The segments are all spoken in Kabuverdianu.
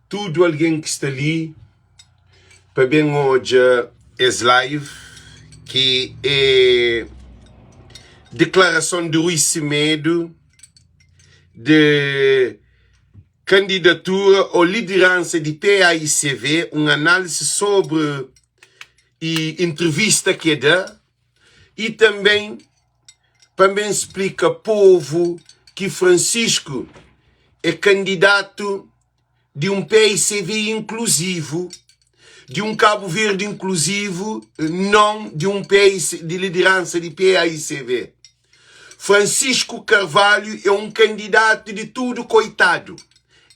Tudu algen ki sta li pa ben odja es live ki é deklarason di Rui Semedo de kandidatura ô lideransa di PAICV, un análise sobri i entrevista ki é da i tanben pa N ben splika povu ki Francisco é kandidatu di un paicv inkluzivu, di un Kabu Verdi inkluzivu, non di un paic di lideransa di paicv. Francisco Carvalho é un kandidatu di tudu koitadu,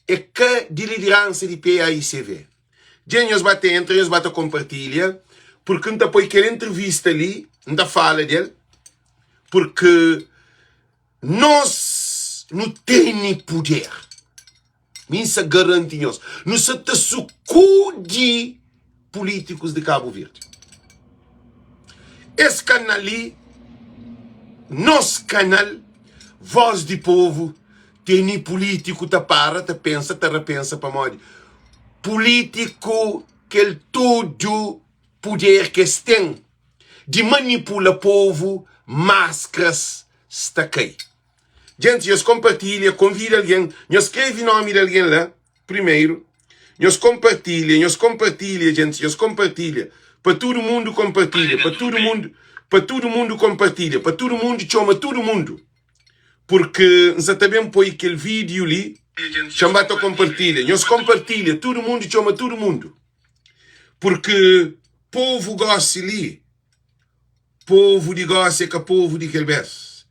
é ka di lideransa di paicv. Dja nhos ba ta entra, nhos ba ta konpartilha, purki N ta poi kel entrevista li, N ta fala del, purki nos nu tene puder. Mi N sa garanti nhos, nu sa ta sukudi pulítikus di Kabu Verdi. Es kanal li, nos kanal, Voz di Povu, Teni pulitiku ta para ta pensa ta rapensa pamodi pulitiku kel tudu puder ki es ten di manipula povu maskras sta kai. Djenti nhos konpartilha konvida algen nhos skrevi nomi di algen la primeru nhos konpartilha nhos konpartilha djenti nhos konpartilha pa tudu mundu konpartilha pa tudu mundu pa tudu mundu konpartilha pa tudu mundu txoma tudu mundu. Purki N sa ta ben poi kel vídiu li. Txan ba ta konpartilha. Nhos konpartilha, tudu mundu txoma tudu mundu. Purki povu gósi li, povu di gósi é ka povu di kel bês.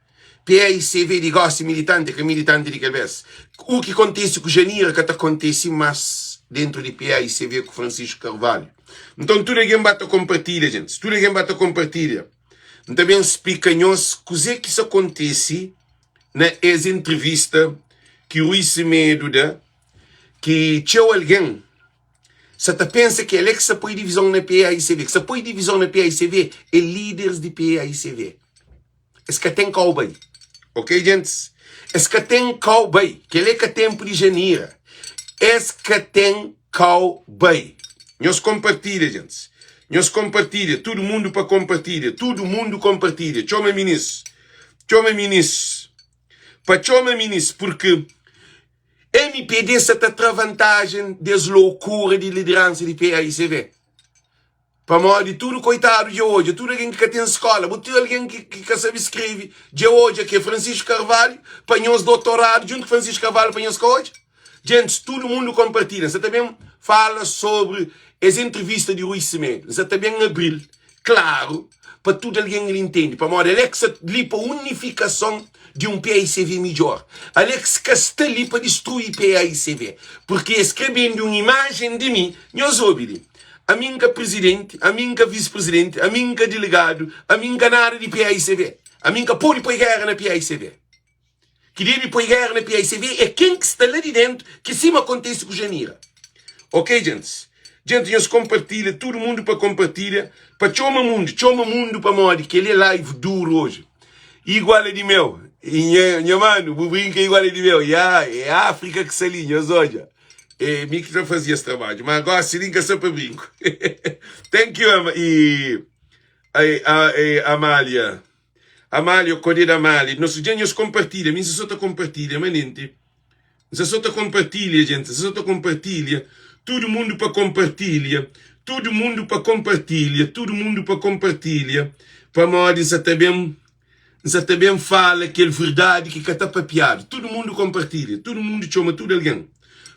PAICV di gósi militanti é ka militanti di kel bês. U ki kontise ku Janira ka ta kontise más dentru di PAICV ku Francisco Carvalho. Nton tudu algen ba ta konpartilha, djentis. Tudu algen ba ta konpartilha. N ta ben splika nhos kuzê ki sa kontise na es entrivista ki Rui Semedo da, ki txeu algen sa ta pensa ki el é ki sa poi divizon na PAICV. Ki sa poi divizon na PAICV é líderes di PAICV. Es ka ten kau bai. Ok, gentis? Es ka ten kau bai. Kel-li é ka ténpu di Janira. Es ka ten kau bai. Nhos konpartilha, gentis. Nhos konpartilha. Tudu mundu pa konpartilha. Tudu mundu konpartilha. Txoma minis. Txoma minis. Pa txoma minis, purki mpd sa ta tra vantajen des lokura di lideransa di PAICV. Pamodi tudu koitadu dja odja, tudu algen ki ka ten skola, bu tudu algen ki ka sabe skrebe dja odja ke Francisco Carvalho pa nhos dotoradu djuntu ku Francisco Carvalho pa nhos ka odja. Gentis, tudu mundu konpartilha. N sa ta ben fala sobri es entrevista di Rui Semedo. N sa ta ben abri-l klaru pa tudu algen li ntende, pamodi el é ki sta li pa unifikason di un paicv midjor. Alex ka sta li pa distrui paicv, purki es kre bende un imajen di mi. Nhos obi li. Ami N ka prizidenti, ami N ka visi-prizidenti, ami N ka diligadu, ami N ka nada di paicv. Ami N ka pode poi géra na paicv. Ki debe poi géra na paicv é ken ki sta la di dentu, ki sima kontise ku Janira. Ok, gentis? Djenti, nhos konpartilha, tudu mundu pa konpartilha, pa txoma mundu, txoma mundu pamodi kel-li é live duru oji. Igual é di meu. Nha, nha manu, bu brinka igual é di meu. Ya, é Áfrika ki sta li, nhos odja. É mi ki ta fazia es trabadju, ma gosi li N ka sta pa brinku. Thank you, Ama, e, e, a, e, Amália. Amália, kode da Amália. Nos dja nhos konpartilha, mi N sa so ta konpartilha manenti. N sa so ta konpartilha, djenti, N sa so ta konpartilha. Tudu mundu pa konpartilha, tudu mundu pa konpartilha, tudu mundu pa konpartilha, pamodi N sa ta ben N sa ta ben fala kel verdadi ki ka ta papiadu. Tudu mundu konpartilha, tudu mundu txoma tudu algen.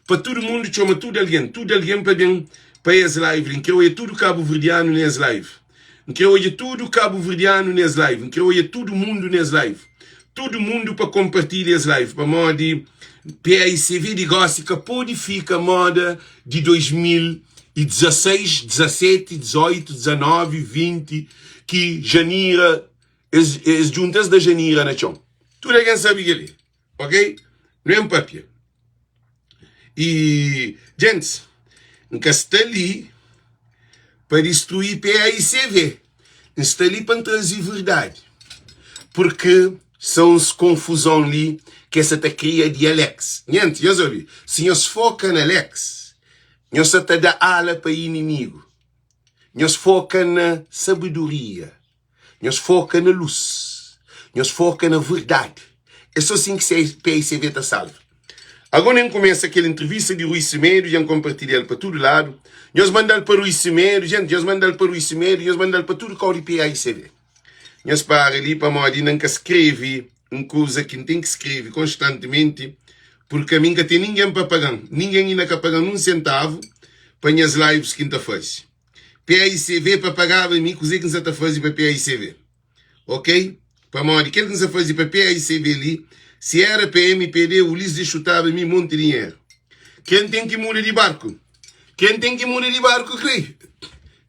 Pa tudu mundu txoma tudu algen, tudu algen pa ben pa es live li. N kre oia tudu kabuverdianu na es live. N kre oia tudu kabuverdianu na es live. N kre oia tudu mundu na es live. Tudu mundu pa konpartilha es live, pamodi PAICV di gosi ka pode fika moda di 2016, 17, 18, 19, 20 ki Janira Es, es djunta es da Janira na txon. Tudu algen sabe kel-li, ok? Nu en papia. I, gentis, N ka sta li pa distrui PAICV. N sta li pa N traze verdadi. Purki sa uns konfuzon li ke sa ta kria di Alex. Nhenti, nhos obi, si nhos foka na Alex. Nhos sa ta da ala pa inimigu. Nhos foka na sabedoria. Nhos foka na lus. Nhos foka na verdadi. É sô sin ki PICV ta salva. Agora N kumesa kel entrevista di Rui Semedo, dja N konpartilha-l pa tudu ladu. Nhos manda-l pa Rui Semedo, jenti, nhos manda-l pa Rui Semedo, nhos manda-l pa tudu kau di PICV. Nhos para li pamodi inda N ka skrebe un kuza ki N ten ki skrebe konstantimenti, purki ami N ka ten ningen pa paga-m. Ningen inda ka paga-m nun sentavu pa nhas lives ki N ta faze. PAICV pa pagaba mi kuzê ki N sa ta faze pa PAICV. Ok? Pamodi kel ki N sa faze pa PAICV li, si éra pa mpd, Ulis dja xutaba mi monti dinheru. Ken ten ki muda di barku? Ken ten ki muda di barku kre?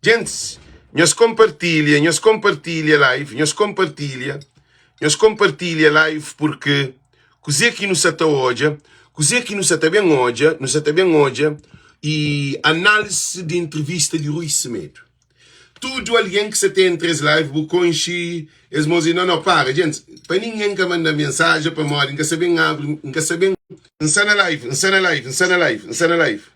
Gentis, nhos konpartilha, nhos konpartilha live, nhos konpartilha, nhos konpartilha live purki kuzê ki nu sa ta odja, kuzê ki nu sa ta ben odja, nu sa ta ben odja e análise di entrevista di Rui Semedo. Tudu algen ki sa ta entra es live bu konxe es mosi, no, no, para, gentis, pa ningen ka manda mensajen pamodi N ka sa ben abri, N ka sa ben. N sa na live, N sa na live, N sa na live, N sa na live.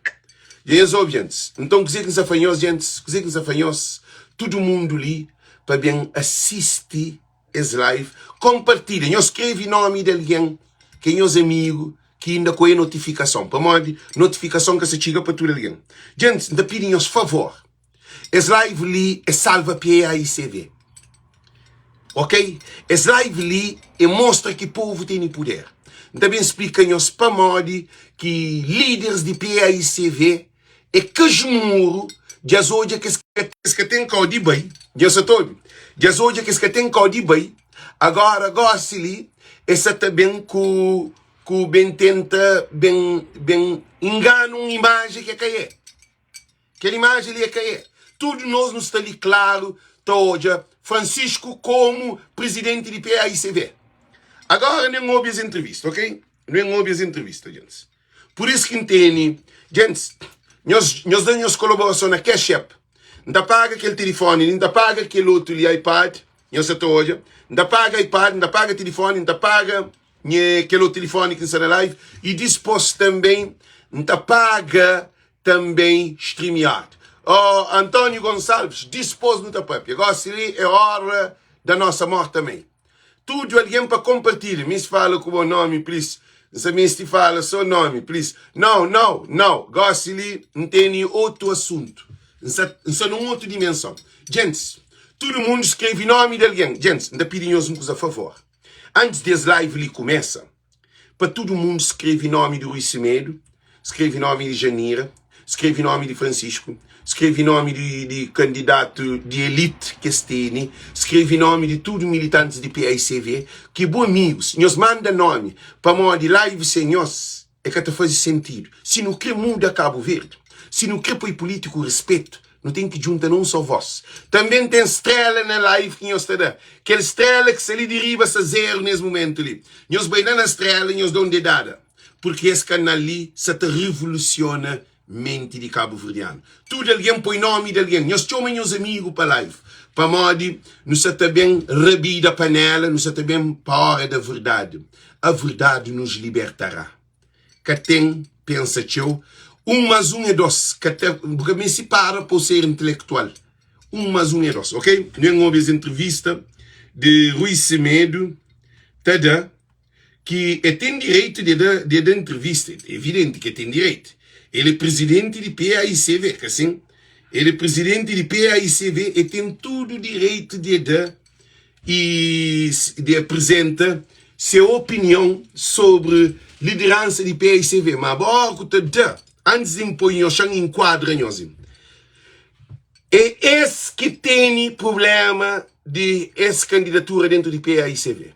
Dja nhos obi, gentis. Nton, kuzê ki N sa fla nhos, gentis? Kuzê ki N sa fla nhos? Tudu mundu li pa ben asisti es live. Konpartilha. Nhos skrebe nomi di algen ki é nhos amigu ki inda ka oia notifikason. Pamodi notifikason ka sa txiga pa tudu algen. Gentis, N ta pidi nhos favor. Es live li é salva PAICV. Ok? Es live li é mostra ki povu tene puder. N ta ben splika nhos pamodi ki líderes di PAICV é kasmuru dja es odja ki es ka ten kau di bai. Dja sa ta obi? Dja es odja ki es ka ten kau di bai. Agora gosi li es sa ta ben ku ku ben tenta ben ben ingana un imaji ki é ka é. Kel imajen li é ka é. Tudu nos nu sta li klaru ta odja Francisco komu prizidenti di PAICV. Agora nen obi es entrevista, ok? Nen obi es entrevista, gentis. Pur isu ki N tene, gentis, nhos, nhos da nhos kolaborason na Cash App. N ta paga kel tilifoni li, N ta paga kel otu li, iPad, nhos sa ta odja. N ta paga iPad, N ta paga tilifoni, N ta paga nha kel otu tilifoni ki N sta na live i dispos tanben N ta paga Também StreamYard. Oh, António Gonçalves, dispôs nu ta papia. Gosi li é hora da nossa morte também. Tudo alguém pa compartilha. Mis fala ku bo nome, please. Nsa mesti fala só nome, please. Não, não, não. Gosi li N tene otu assunto. Nsa, nsa num otu dimensão. Gents, tudo mundo escreve nome de alguém. Gents, N ta pidi nhos um kuza, favor. Antes des live li começa, pa tudu mundu skrebe nomi di Rui Semedo, skrebe nomi di Janira, skrebe nomi di Francisco, skrebe nomi di, di kandidatu di elite ki es tene, skrebe nomi di tudu militantis di PAICV, ki bu amigus, nhos manda nomi, pamodi live sen nhos é ka ta faze sentidu. Si nu kre muda Kabu Verdi, si nu kre poi pulitiku respetu, Nu ten ki djunta na un só vós. Tanben ten strela na live ki nhos ta da. Kel strela ki sta li di riba sta zeru nes mumentu li. Nhos bai la na strela nhos da un dedada. Purki es kanal li sa ta revolusiona menti di kabuverdianu. Tudu algen poi nomi di algen. Nhos txoma nhos amigu pa live. Pamodi nu sa ta ben rabida panela, nu sa ta ben pa ora da verdadi. A verdade nos libertará. Ka ten pensa txeu. Un mas un é dos. Ka ta, bu ka meste para pa bu ser intelektual. Un mas un é dos, ok? Nu en obi es entrevista de Rui Semedo ta da ki e ten direitu de da, de da entrevista. É evidenti ki e ten direitu. El é presidenti di PAICV, ka sin? El é presidenti di PAICV, e ten tudu direitu de da e di apresenta se opinion sobre lideransa di PAICV. Ma bo ku ta da, antis di N poi nhos xa N inkuadra nhos. É es ki tene problema di es kandidatura dentu di PAICV.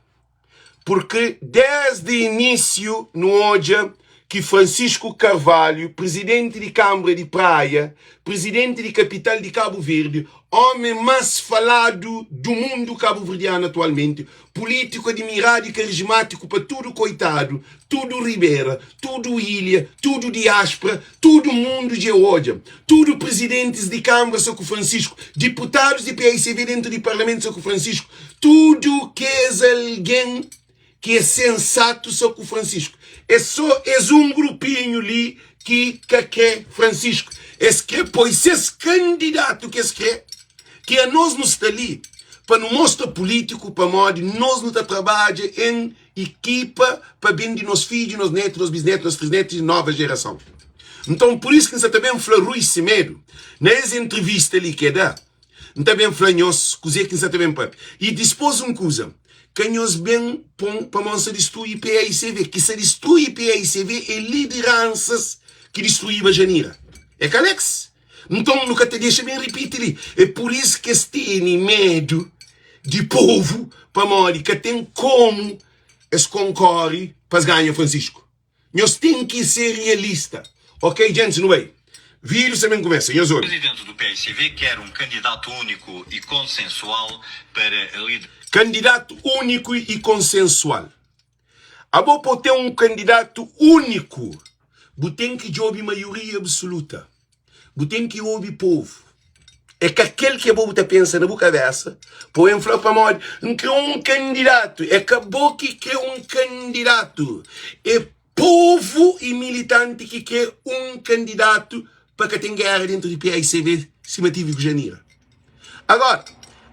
Purki desdi inísiu nu odja ki Francisco Carvalho, prizidenti di Kanbra di Praia, prizidenti di kapital di Kabu Verdi, omi más faladu du mundu kabuverdianu atualmenti, pulítiku adimiradu i karismátiku pa tudu koitadu, tudu ribera, tudu ilha, tudu diáspora, tudu mundu dja odja, tudu prizidentis di Kanbra sa ku Francisco, diputadus di paicv dentu di Parlamentu sa ku Francisco, Tudu kes algen ki é sensatu sa ku Francisco. É sô es un grupinhu li ki ka krê Francisco. Es kre poi ses kandidatu ki es kre, ki anos nu sta li pa nu mostra pulitiku pamodi nos nu ta trabadja en ikipa pa ben di nos fidju, nos netu, nos bisnetu, nos trisnetu i nova jerason. Nton pur isu ki N sa ta ben fla Rui Semedo na es entrevista li ki e da, N ta ben fla nhos kuzê ki N sa ta ben pâpia. I dipôs un kuza, ka nhos ben pô-m pamodi N sta distrui PAICV. Ki sta distrui PAICV é lideransas ki distruíba Janira. É ka Alex? Nton, nu ka ta dexa ben ripiti li. É pur isu ki es tene medu di povu, pamodi ka ten komu es konkore pa es ganha Francisco. Nhos ten ki ser realista. Ok djentis nu bai. Vídeo sta ben kumesa. Nhos obi. Presidente do paicv quer um candidato único e consensual para a liderança. Candidato único e consensual. Abo pa bu ten um candidato único bu ten ki djobi maioria absoluta. Bu ten ki obi povu. É ka kel ki abo bu ta pensa na bu kabesa pa N fla pamodi N kre un kandidatu. É ka bo ki kre un kandidatu. É povu i militanti ki kre un kandidatu pa ka ten géra dentu di paicv sima tive ku Janira. Agora,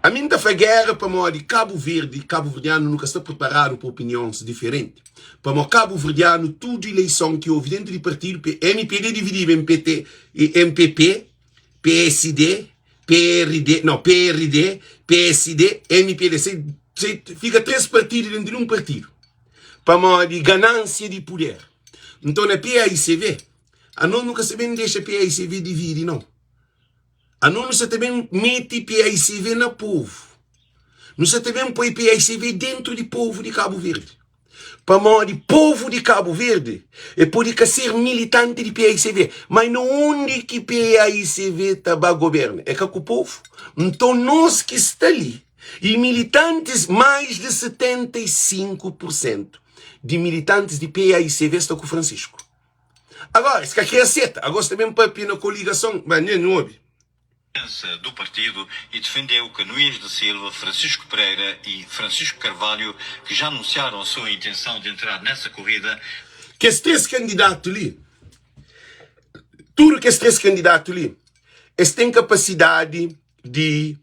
ami N ta fla géra pamodi Kabu Verdi, kabuverdianu nu ka sta preparadu pa opinions diferenti. Pamodi kabuverdianu tudu ileison ki ovi dentu di partidu, mpd divididu en pt, mpp, psd, prd, nau, prd, psd, mpd, se, se fika 3 partidu dentu di un partidu pamodi ganansia di puder. Nton na paicv, anos nu ka sta ben dexa paicv dividi nau. Anos nu sa ta ben mete paicv na povu. Nu sa ta ben poi paicv dentru di povu di Kabu Verdi. Pamodi povu di Kabu Verdi e pode ka ser militanti di paicv, ma na undi ki paicv ta ba goberna? É ka ku povu? Nton nos ki sta li i militantis, mais di 75 pur sentu di militantis di paicv sta ku Francisco. Agora, es ka kre aseta. Agora es ta ben papia na koligason. Ba, nha, nu obi. Liderança do partido e defendeu que Nunes da Silva, Francisco Pereira e Francisco Carvalho, que já anunciaram a sua intenção de entrar nessa corrida, Kes 3 kandidatu li, tudu kes 3 kandidatu li, es ten kapasidadi di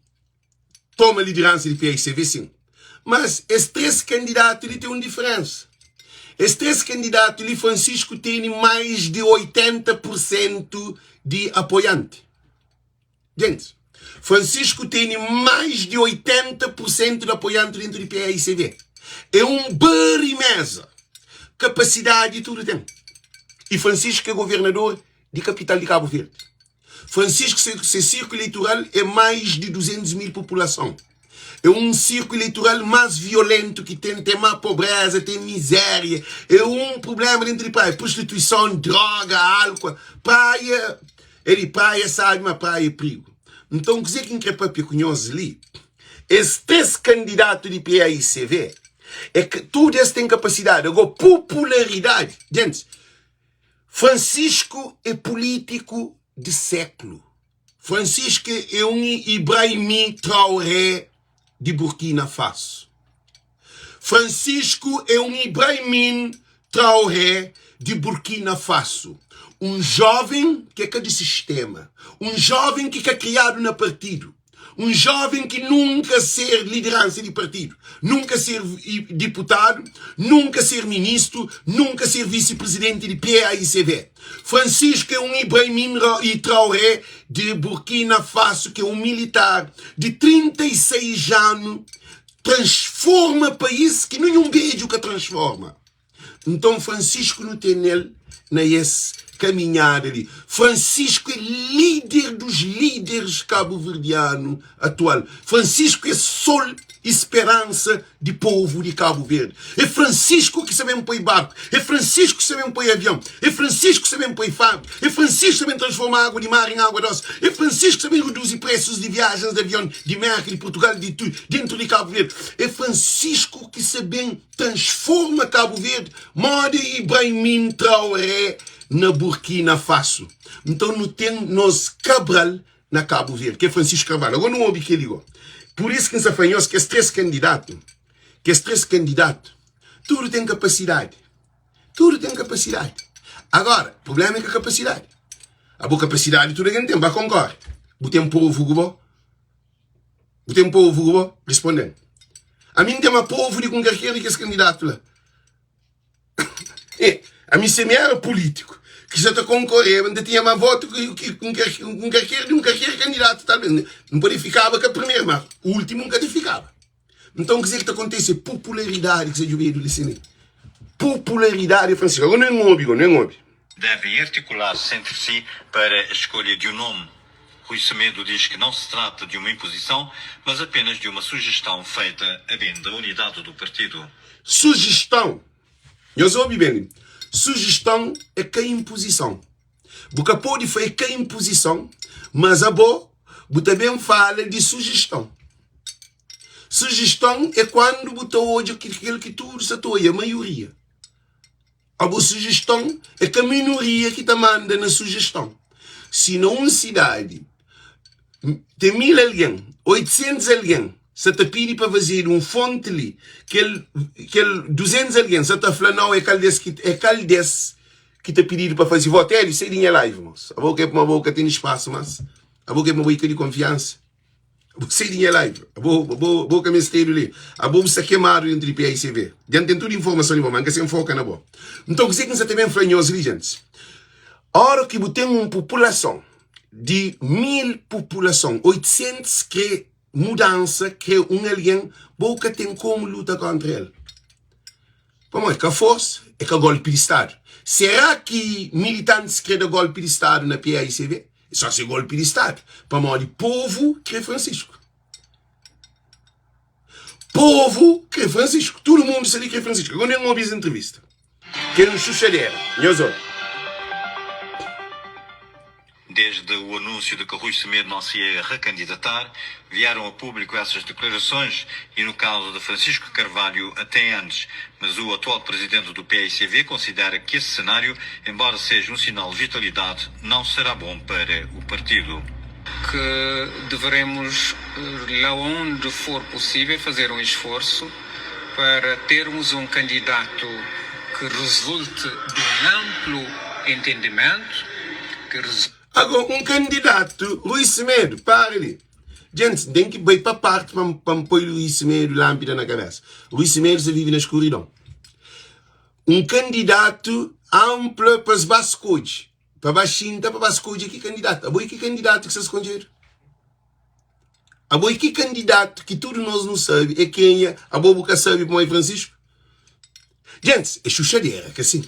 toma lideransa di PICV sin. Mas es 3 kandidatu li ten un diferensa. Es 3 kandidatu li Francisco tene mais di 80 por sentu di apoianti. Gentis, Francisco tene mais di 80 por sentu di apoianti dentu di PICV. É un barimeza. Kapasidadi tudu ten. I Francisco é governador di kapital di Kabu Verdi. Francisco se, se circo eleitoral é mais de 200 mil população. É um circo eleitoral mais violento que tem, tem mais pobreza, tem miséria. É um problema dentro de praia. Prostituição, droga, álcool. Praia, ele praia sabe, mas praia é perigo. Então, o que é que papia com nós ali? Esses três candidatos de PAICV, é que todos eles têm capacidade. Agora, popularidade, gente, Francisco é político de século. Francisco é um Ibrahim Traoré de Burkina Faso. Francisco é um Ibrahim Traoré de Burkina Faso. Um jovem que é ka de sistema. Um jovem que ka criado na partido. Un jóven ki nunka ser lideransa di partidu, nunka ser diputadu, nunka ser ministru, nunka ser visi-prizidenti di PAICV. Francisco é un Ibrahim Traoré di Burkina Faso ki é un militar di 36 anu transforma país ki ninhun bedju ka transforma. Nton Francisco nu tene-l na es kaminhada li. Francisco é líder dos líderes kabuverdianu atual. Francisco é sol e speransa di povu di Kabu Verdi. É Francisco ki sa ben poi barku, é Francisco ki sa ben poi avion, é Francisco ki sa ben poi fábrika, é Francisco ki sa ben transforma água di mar en água dosi, é Francisco ki sa ben reduzi presus di viajens di avion di Merka, di Portugal, di tudu dentu di Kabu Verdi. É Francisco ki sa ben Transforma Kabu Verdi moda Ibrahim Traoré na Burkina Faso. Nton nu ten nos Cabral na Kabu Verdi, ki é Francisco Carvalho. Agora nu obi keli go. Pur isu ki N sa fla nhos kes 3 kandidatu, kes 3 kandidatu, tudu ten kapasidadi. Tudu ten kapasidadi. Agora, prublema é ka kapasidadi. Abo kapasidadi tudu algen ten, ba konkore. Bu ten povu ku bo? Bu ten povu ku bo? Responde-m. Ami N ten ma povu di kunkarker di kes kandidatu la. E, ami si mi era pulítiku ki sa ta konkoreba, N ta tinha ma votu ki ki kunkarker di un karker kandidatu talvez. N pode fikaba ka primeru, ma últimu N ka ta fikaba. Nton kuzê ki ta kontise? Popularidadi ki sta djubedu li sin. Popularidadi Francisco. Agora nu en obi, nu en obi. Devem articular-se entre si para a escolha de um nome. Rui Semedo diz que não se trata de uma imposição, mas apenas de uma sugestão feita a bem da unidade do partido. Sugestão. Nhos obi ben. Sugestão é ka imposição. Bu ka pode fla é ka inpozison, mas abo bu ta ben fala di sujiston. Sujiston é kuandu bu ta odja kel ki tudu sa ta odja, maioria. Abo sujiston é ka minoria ki ta manda na sujiston. Si na un sidadi ten 1000 algen, 800 algen sa ta pidi pa fazedu un fonti li, kel kel 200 algen sa ta fla nau é kal des ki é kal des ki ta pididu pa faze votu. Hélio, sai di nha live, mos. Abo ke pma bo ka tene spasu mas. Abo ke pma bo i ka di konfiansa. Abo sai di nha live. Abo, abo, abo ka mestedu li. Abo bu sta kemadu dentru di PAICV. Dja N ten tudu informason di bo, ma N ka sen foka na bo. Nton, kuzê ki N sa ta ben fla nhos li, gentis? Ora ki bu ten un populason di 1000 populason, 800 kre mudansa, kre un algen, bo ka ten komu luta kontra el. Pamodi ka forsa é ka golpi di stadu. Será ki militantis kre da golpi di stadu na PAICV? É só se golpi di stadu. Pamodi povu kre Francisco. Povu kre Francisco. Tudu mundu sa di kre Francisco. Agora nen obi es entrevista. Kel un xuxadera. Nhos obi. Desde o anúncio de que Rui Semedo não se ia recandidatar, vieram a público essas declarações e, no caso de Francisco Carvalho, até antes. Mas o atual presidente do PAICV considera que esse cenário, embora seja um sinal de vitalidade, não será bom para o partido. Que deveremos, lá onde for possível, fazer um esforço para termos um candidato que resulte de um amplo entendimento, que resulte. Agora, um candidato, Rui Semedo, para ali. Gente, tem que ir para parte para, para pôr Rui Semedo lâmpada na cabeça. Rui Semedo se vive na escuridão. Um candidato amplo para se escolher. Para baixinta, para escolher que candidato. Abo que candidato que se escolher? Abo e ki kandidatu ki tudu nos nu sabe é kenha? Abo bu ka sabe pamodi Francisco? Gentis, é xuxadera ka sin?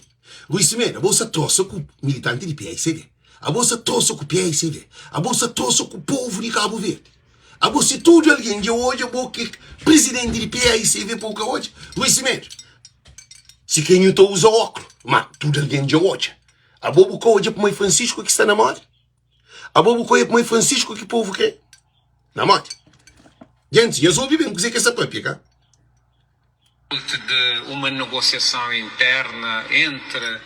Rui Semedo, abo sa trosa ku militanti di paicv, abo sa trosa ku paicv, abo sa trosa ku povu di Kabu Verdi. Abo si tudu algen dja odja bo ki prizidenti di paicv pa bu ka odja? Rui Semedo, si ke nhu ta uza oklu, ma tudu algen dja odja. Abo bu ka odja pamodi Francisco ki sta na moda? Abo bu ka oia pamodi Francisco ki povu kre na moda? Gentis, nhos obi ben kuzê ki es ta papia, ka? De uma negociação interna entre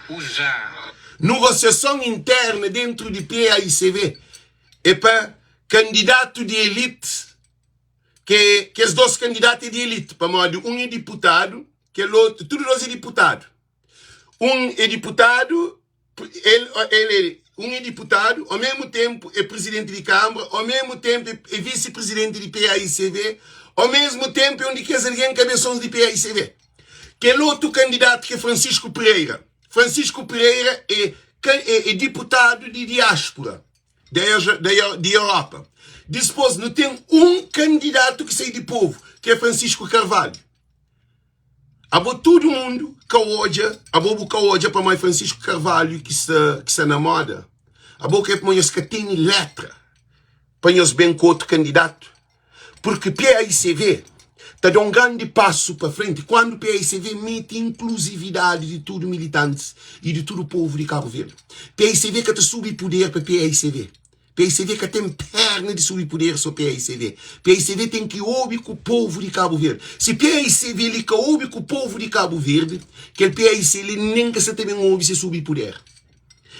os já. Negociason interna dentru di PAICV é pa kandidatu di elite, ke kes dos kandidatu é di elite, pamodi un é diputadu, kel otu, tudu dos é diputadu. Un é diputadu El, el é un é diputadu, ao mesmu tenpu é prizidenti di kanbra, ao mesmu tenpu é visi-prizidenti di PAICV, ao mesmu tenpu é un di kes algen kabesons di PAICV. Kel otu kandidatu ki é Francisco Pereira. Francisco Pereira é é, é diputadu di diáspora, da, di Europa. Dispôs nu ten un kandidatu ki sai di povu, ki é Francisco Carvalho. Abo tudu mundu ka odja Abo bu ka odja pamodi Francisco Carvalho ki sta ki sta na moda Abo kre pamodi nhos ka teni letra pa nhos ben ku otu kandidatu Purki PAICV ta da un grandi pasu pa frenti kuandu PAICV meti inkluzividadi di tudu militantis i di tudu povu di Kabu Verdi PAICV ka ta subi puder pa PAICV Paicv ka ten perna di subi puder so paicv. Paicv ten ki obi ku povu di Kabu Verdi. Si paicv li ka obi ku povu di Kabu Verdi, kel paic li nen ka sa ta ben obi se subi puder.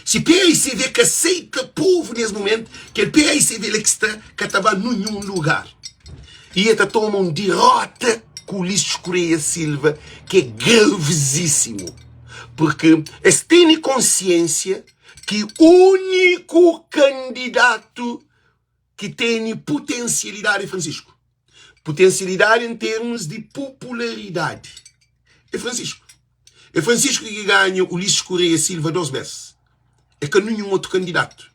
Si paicv ka seita povu nes mumentu, kel paicv li ki sta ka ta ba nunhun lugar. I e ta toma un dirota ku Ulisses Correia Silva ki é gravizisimu. Purki es tene konsiensia. ki úniku kandidatu ki tene putensialidadi é Francisco. Putensialidadi en termus di pupularidadi é Francisco. É Francisco ki ganha Ulisses Correia Silva 2 bes. É ka ninhun otu kandidatu.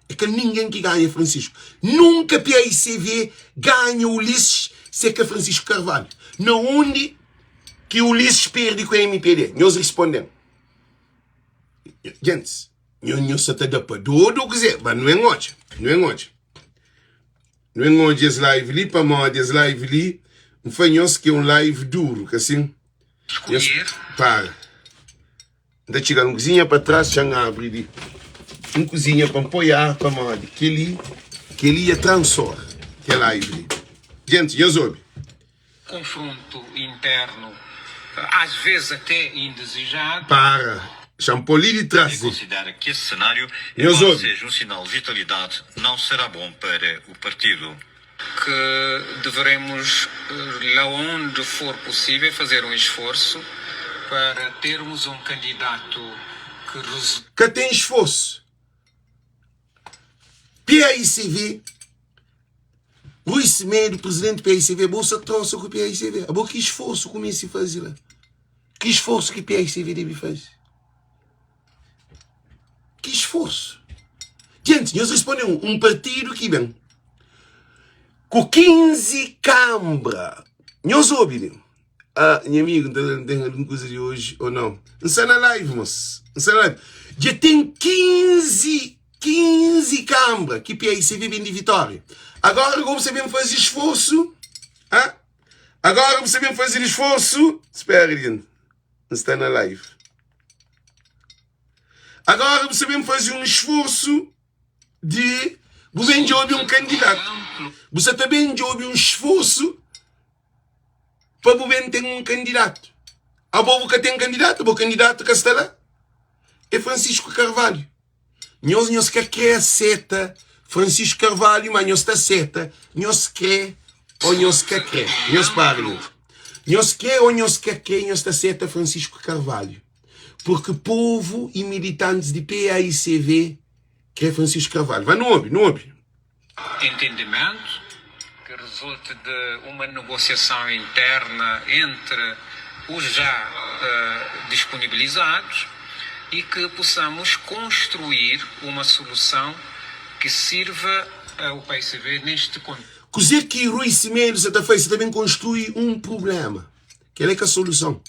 É ka ningen ki ganha Francisco. Nunka PAICV ganha Ulisses se é ka Francisco Carvalho. Na undi ki Ulisses perde ku MPD? Nhos responde-m. Gentis, nho nho sa ta da pa dodu ou kuzê? Ba nu en odja, nu en odja. Nu en odja es live li pamodi es live li N fla nhos ki é un live duru, ka sin? Nhos para. N ta txiga un kuzinha pa tras, txa-m abri li un kuzinha pa N poi ar pamodi kel-li, kel-li é transor, kel live li. Gentis, nhos obi. Konfrontu internu, às vezes até indesejado. Para, xa-m pô li di tras E li. considera que esse cenário, Nhos embora obi. seja um sinal de vitalidade, não será bom para o partido. Que deveremos, lá onde for possível, fazer um esforço para termos um candidato que resu. Ka ten esforço. PAICV, Rui Semedo, presidente PAICV, bo sa trosa ku PAICV. Abo ki esforço ku mesti faze la? Ki esforço ki PAICV debe faze? Ki esforço? Gente, nhos responde um, um partido ki ben ku 15 kambra. Nhos obi li. Ah, nha amigo, n ten algun kuza di oji ou não? N sta na live, mos. N sta na live. Dja ten 15, 15 kambra ki PAICV ben di Vitória. Agora bu sa ben faze esforço. Ah? Agora bu sa ben faze esforço. Espera, gente. N sta na live. Agora bu sa ben faze um esforço di bu ben djobe um candidato. Bu sa ta ben djobe um esforço pa bu ben ten un kandidatu. Abo bu ka ten kandidatu, bo kandidatu ka sta la. É Francisco Carvalho. Nhos, nhos ka kre aseta Francisco Carvalho, ma nhos ta aseta, nhos kre ou nhos ka kre. Nhos para li. Nhos kre ou nhos ka kre, nhos ta aseta Francisco Carvalho. Porque povo e militantes di PAICV kre Francisco Carvalho. Vai, nu obi, nu obi. Entendimento que resulte de uma negociação interna entre os já uh, disponibilizados e que possamos construir uma solução que sirva ao PAICV neste contexto. Kuzê ki Rui Semedo sa ta faze? Sa ta ben konstrui un prubléma. Kel-la é ka soluson.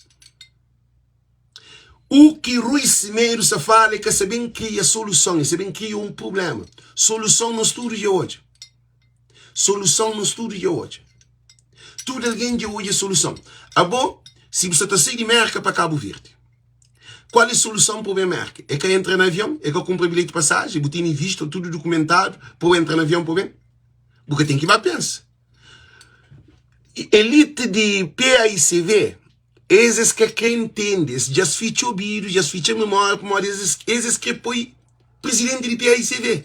U ki Rui Semedo sa fala é ka sa ben kria soluson, é sa ben kria un prubléma. Soluson nos tudu dja odja. Soluson nos tudu dja odja. Tudu algen dja odja soluson. Abo, si bu sa ta sai di Merka pa Kabu Verdi, kual é soluson pa bu ben Merka? É ka entra na avion? É ka kunpra bilheti pasajen? Bu tene vistu, tudu dokumentadu pa bu entra na avion pa bu ben? Bu ka ten ki ba pensa. Elite di PAICV Es es ka kre ntende, es dja-s fitxa obidu, dja-s fitxa memória pamodi es es es kre poi prizidenti di PAICV.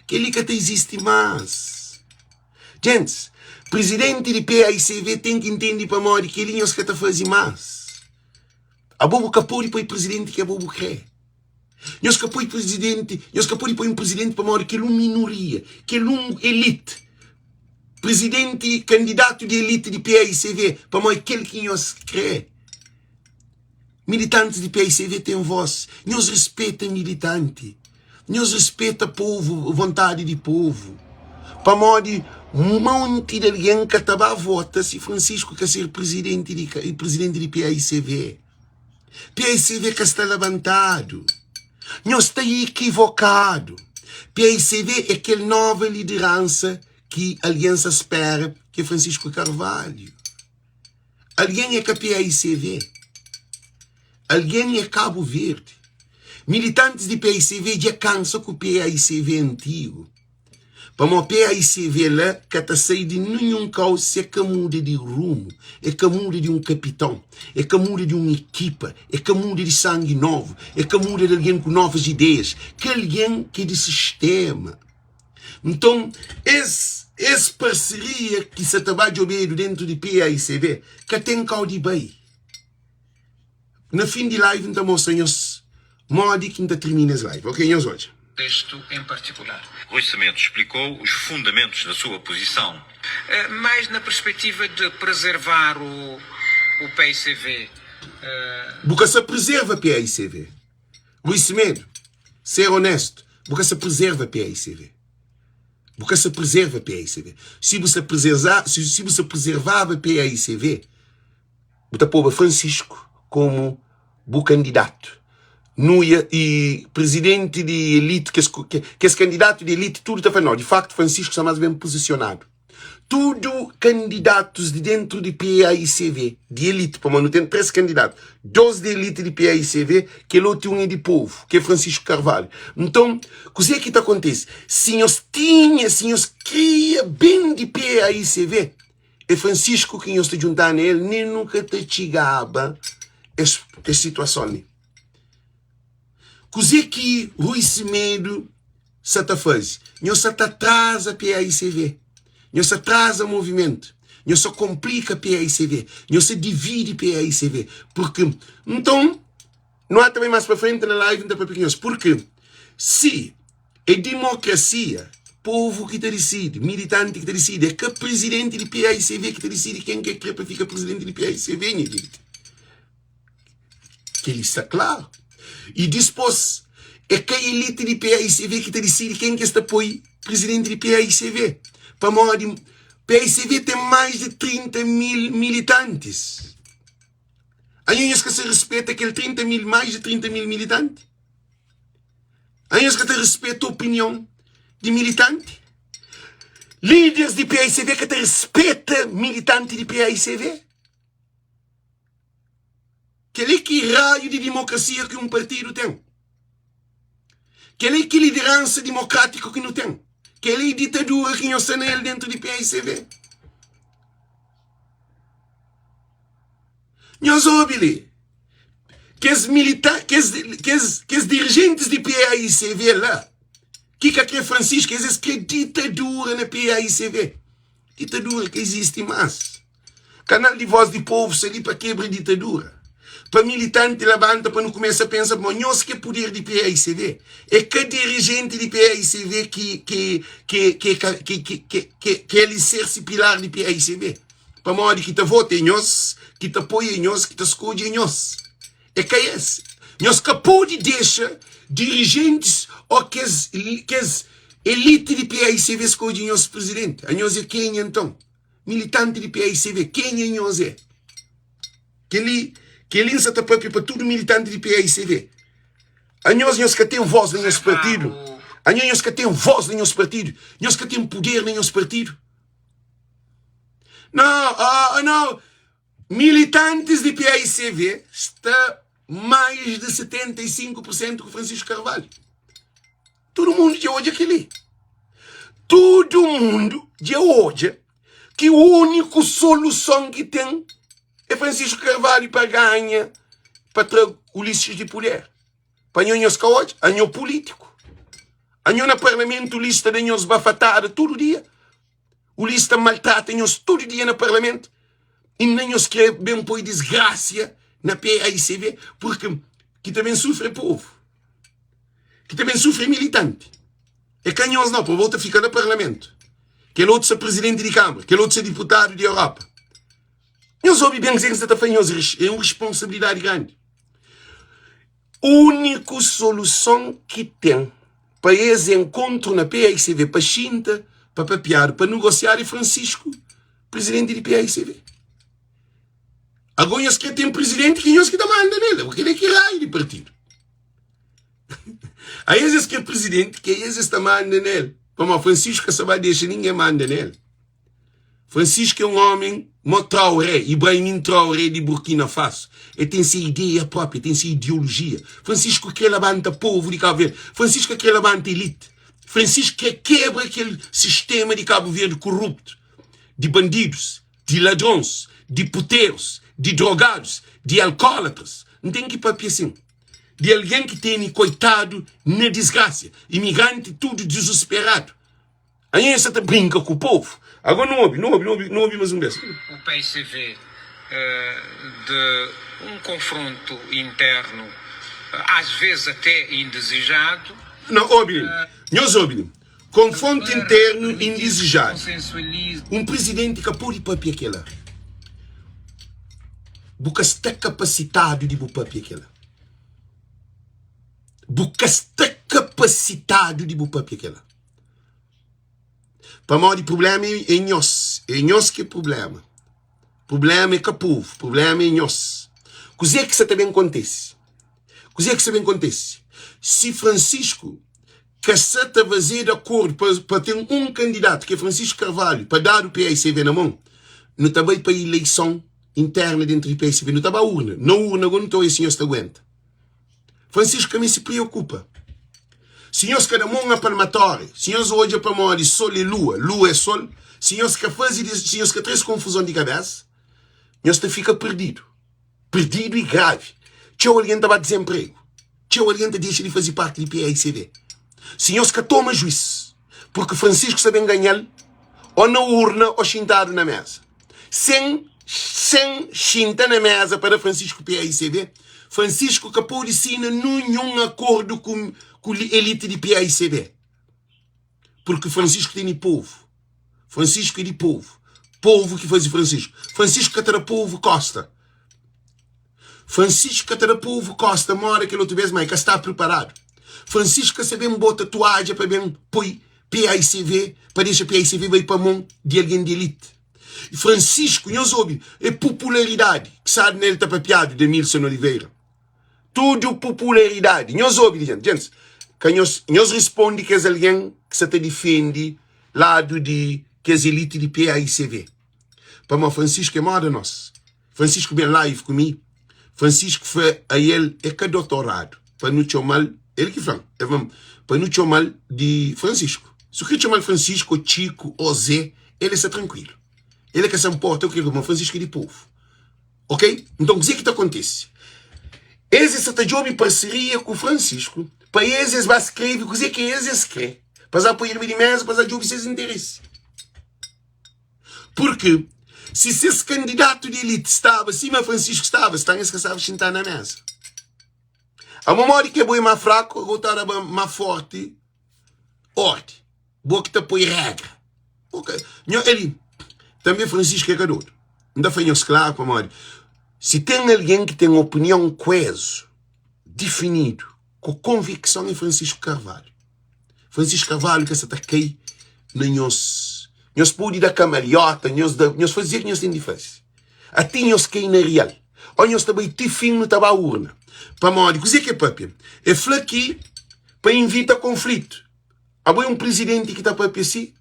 Kel-li ka ta izisti más. Gentis, prizidenti di PAICV ten ki ntende pamodi kel-li nhos ka ta faze más. Abo bu ka pode poi prizidenti ki abo bu kre. Nhos ka poi prizidenti, nhos ka pode poi un prizidenti pamodi kel un minoria, kel un elite. Prizidenti, kandidatu di elite di PAICV, pamodi kel ki nhos kre. Militantis di PAICV ten vos. Nhos rispeta militanti. Nhos rispeta povu, vontadi di povu. Pamodi monti di algen ka ta ba vota si Francisco ka ser prizidenti di prizidenti di PAICV. PAICV ka sta labantadu. Nhos sta ikivokadu. PAICV é kel nova lideransa ki algen sa spera ki é Francisco Carvalho. Algen é ka PAICV. Algen é Cabo Verde. Militantis di PAICV dja kansa ku PAICV antigu. Pamó PAICV la ka ta sai di ninhun kau si e ka muda di rumu, e ka muda di un kapiton, e ka muda di un ekipa, e ka muda di sangi novu, e ka muda di algen ku novas ideias, ki algen ki é di sistema. Nton, es es parseria ki sa ta ba djobedu dentu di PAICV ka ten kau di bai. Na fin di live N ta mostra nhos. Modi ki N ta tirmina es live. Ok, nhos odja. Texto em particular. Rui Semedo explicou os fundamentos da sua posição. Mais na perspectiva de preservar o o paicv. Bu ka sa prezerva paicv. Rui Semedo, ser onesto, bu ka sa prezerva paicv. Bu ka sa prezerva paicv. Si bu sa prezerza, si bu sa prezervaba paicv, Bu ta poba Francisco komu bu kandidatu. Nuia e presidenti di elite, kes, kes kandidatu di elite tudu ta fla no, di faktu Francisco sta mas ben pozisionadu. Tudu kandidatus di dentru di PAICV, di elite, pamodi nu ten 3 kandidatu, 2 di elite di PAICV, kel otu un é di povu, ki é Francisco Carvalho. Nton, kuzê ki ta kontise? Si nhos tinha, si nhos kria ben di PAICV, É Francisco ki nhos ta djuntá na el, nen nu ka ta txigaba es, es situason li. Kuzê ki Rui Semedo sa ta faze? Nhos sa ta atraza PAICV, nhos sa atraza movimentu, nhos sa konplika PAICV, nhos sa dividi PAICV, porque nton Nu ata bai mas pa frenti na live nta papia ku nhos purki si é dimokrasia povu ki ta disidi militanti ki ta disidi é ka prizidenti di paicv ki ta disidi ken ki é kre pa fika prizidenti di paicv nha genti keli sta klaru i dispos é ka elite di paicv ki ta disidi ken ki es ta poi prizidenti di paicv pamodi paicv ten mais di 30 mil militantis. Anho nhos ka sa rispeta kel 30 mil, mais di 30 mil militanti? Anho nhos ka ta rispeta opinion di militanti? Líderes di PAICV ka ta rispeta militanti di PAICV? Kel-li ki raiu di dimokrasia ki un partidu ten? Kel-li ki lideransa dimokrátiku ki nu ten? Kel-li ditadura ki nhos sta na el dentru di PAICV? Nhos obi li, kes milita, kes, kes, kes dirijentis di PAICV la, ki ka kre Francisco, es es kre ditadura na PAICV. Ditadura ka izisti mas. Kanal di Voz di Povo sta li pa kebra ditadura. Pa militanti labanta pa nu kumesa pensa pamodi nhos ki é puder di PAICV. É ka dirigenti di PAICV ki, ki, ki, ki, ki, ki, ki, ki, ki é alisersi pilar di PAICV. Pamodi ki ta vota é nhos, ki ta poi é nhos, ki ta skodje é nhos. É ka es. Nhos ka pode dexa dirijentis ô kes, kes elite di PAICV skodje nhos prizidenti. Anhos é kenha nton? Militanti di PAICV, kenha nhos é? Kel-li, kel-li N sa ta pâpia pa tudu militanti di PAICV. Anhos, nhos ka ten vós na nhos partidu. Anhos, nhos ka ten vós na nhos partidu. Nhos ka ten puder na nhos partidu. Não, ah, não. Militantes de PAICV está mais de 75% com Francisco Carvalho. Todo mundo já olha aquele. Todo mundo já olha que a única solução que tem é Francisco Carvalho para ganhar, para trazer Ulisses de poder. Pa nho nhos ka odja, anho político. Anho na parlamento Ulisses ta da nhos bafatada tudo dia. Ulisses ta maltrata nhos tudo dia na parlamento. E na nhos kre ben poi desgracia na PAICV, porque ki ta ben sufre é povo. Ki ta ben sufre é militante. É ka nhos não, pa bo ta fika na parlamento. Kel outro sa presidente di Câmara, kel outro sa diputado di Europa. Nhos obi ben kuzê ki N sta ta fla nhos, é un responsabilidadi grandi. Úniku soluson ki ten pa es enkontru na PAICV, pa xinta, pa papiadu, pa nugosiadu é Francisco, prizidenti di PAICV. Ago nhos kre ten prizidenti ki nhos ki ta manda nel, kel-li é ki raiu di partidu. A es es kre prizidenti ki es es ta manda nel, pamodi Francisco ka sa ba dexa ningen manda nel. Francisco é um homem mo Traoré, Ibrahim Traoré di Burkina Faso. El tem se ideia própria, tem se ideologia. Francisco krê labanta povo di Cabo Verde. Francisco ka krê labanta elite. Francisco krê kebra kel sistema di Cabo Verde korrupto, di bandidos, di ladrons, di puteros, di drogados, di alcoólatras. N ten ki papia sin. Di algen ki tene koitadu na disgrasia, imigranti tudu dizusperadu. Anho sa ta brinka ku povu. Agora nu obi, nu obi, nu obi, nu obi mas un bes. O paicv de um confronto interno. Às vezes até indesejado. Na obi li, nhos obi li, konfrontu Para internu permitir que se indizejadu. consensualize. Un prizidenti ka pode papia kela. Bu ka sta kapasitadu di bu papia kela. Bu ka sta kapasitadu di bu papia kela. Pamodi prubléma é nhos, é nhos ki é prubléma. Prubléma é ka povu, prubléma é nhos. Kuzê ki sa ta ben kontise? Kuzê ki sa ben kontise? Si Francisco ka sa ta fazedu akordu pa, pa ten un kandidatu, ki é Francisco Carvalho, pa dadu PAICV na mon, nu ta bai pa ileison interna dentru di PAICV, nu ta ba urna. Na urna go nu ta oia si nhos ta aguenta. Francisco ka meste preokupa. Si nhos ka da mon a palmatória, si nhos odja pamodi sol é lua, lua é sol, si nhos ka faze, si nhos ka tra es konfuzon di kabésa, nhos ta fika perdidu. Perdidu i gravi. Txeu algen ta ba dizenpregu. Txeu algen ta dexa di faze parti di PAICV. Si nhos ka toma juis, purki Francisco sta ben ganha-l ô na urna ô xintadu na méza. Sen sen xinta na meza pa da Francisco PAICB, Francisco ka pode sina nunhun akordu ku ku elite di PAICB. Porque Francisco tene povo. Francisco é di povo. Povo ki faze Francisco. Francisco ka ta da povo kosta. Francisco ka ta da povo kosta moda kel otu bes, ma e ka sta preparadu. Francisco ka sa ben bota tuadja pa ben poi PAICV, pa dexa PAICV bai pa mon di algen di elite. Francisco, nhos obi, é popularidadi ki sabe na el ta papiadu de Milson Oliveira. Tudu popularidadi. Nhos obi li, gente. Gentis, ka nhos, nhos rispondi kes algen ki sa ta difendi ladu di kes elite di PAICV. Pamó Francisco é moda nos. Francisco ben live ku mi, Francisco fla a el é ka dotoradu pa nu txomal, el ki flan, el flan pa nu txomal di Francisco. Si bu kre txomal Francisco ô Txiku ô Zé, el é sta trankuilu. El é ka sa nporta ku kel ma Francisco é di povu. Ok? Nton kuzê ki ta kontise? Es es sa ta djobe parseria ku Francisco pa es es ba skrebe kuzê ki es es kre, pa es ba poi riba di meza pa es ba djobe ses interesi. Purki si ses kandidatu di elite staba sima Francisco staba, stan es ka staba xinta na mesa. Amo modi ke bo é ma fraku, ago ta ba ma forti ordi. Bo ki ta poi regra. Ok. Nho eli, tambe Francisco é ka dodu. N ta fla nhos klaru pamodi si ten algen ki ten opinion kuezu, difinidu, ku konvikson é Francisco Carvalho. Francisco Carvalho ka sa ta kai na nhos. Nhos pode da kamalhota, nhos da, nhos faze ki nhos ten di faze. Ati nhos kai na real. Ou nhos ta bai ti fin nu ta ba urna. Pamodi kuzê ki é papia? É fla ki pa invita konflitu. Abo é un prizidenti ki ta papia si?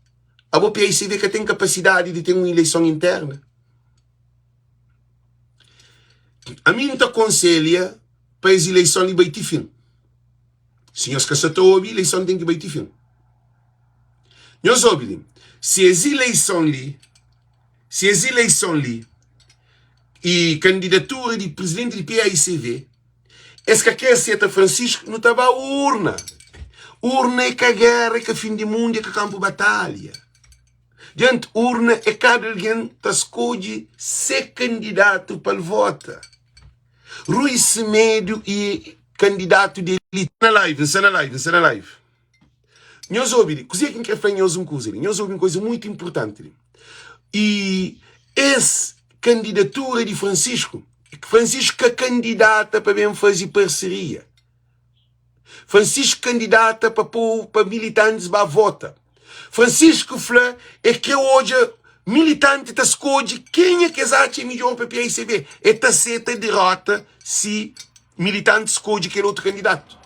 Abo PAICV ka ten kapasidadi di ten un ileison interna? Ami N ta konselha pa es ileison li bai ti fin. Si nhos ka sa ta obi, ileison ten ki bai ti fin. Nhos obi li, si es ileison li, si es ileison li i kandidatura di prizidenti di PAICV, es ka kre aseta Francisco, nu ta ba urna. Urna é ka géra, é ka fin di mundu, é ka kanpu batalha. Dianti urna é kada algen ta skodje se kandidatu pa el vota. Rui Semedo e kandidatu di elite. Na live, N sta na live, N sta na live. Nhos obi li, kuzê ki N krê fla nhos un kuza li. Nhos obi un kuza mutu inportanti li. E es kandidatura di Francisco, Francisco ka kandidata pa ben faze parseria. Francisco kandidata pa povu, pa militantis ba vota. Francisco fla e kre odja militanti ta skodje kenha ki es atxa é midjor pa PAICB. E ta seta derota si militanti skodje kel otu kandidatu.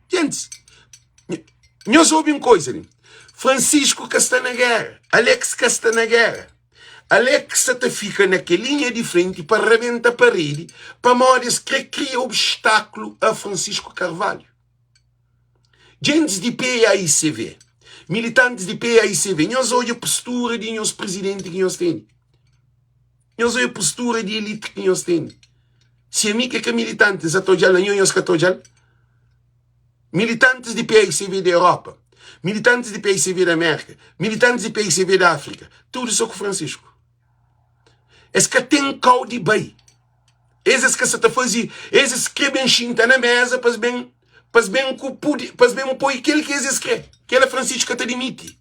Gentis, nhos obi un koiza li. Francisco ka sta na gera, Alex ka sta na gera. Alex sa ta fika na kel linha di frenti pa rabenta paredi pamodi es kre kria obstaklu a Francisco Carvalho. Gentis di PAICV, militantis di PAICV, nhos odja postura di nhos prizidenti ki nhos tene. Nhos odja postura di elite ki nhos tene. Si ami ki é ka militanti, N sa ta odja-l, anho nhos ka ta odja-l? Militantis di PAICV di Europa, militantis di PAICV di Amérika, militantis di PAICV di Áfrika, tudu so ku Francisco. Es ka ten kau di bai. Es es ka sa ta faze, es es kre ben xinta na meza pa es ben pa es ben ku pude, pa es ben poi kel ki es es kre. Kela Francisco ka ta dimiti.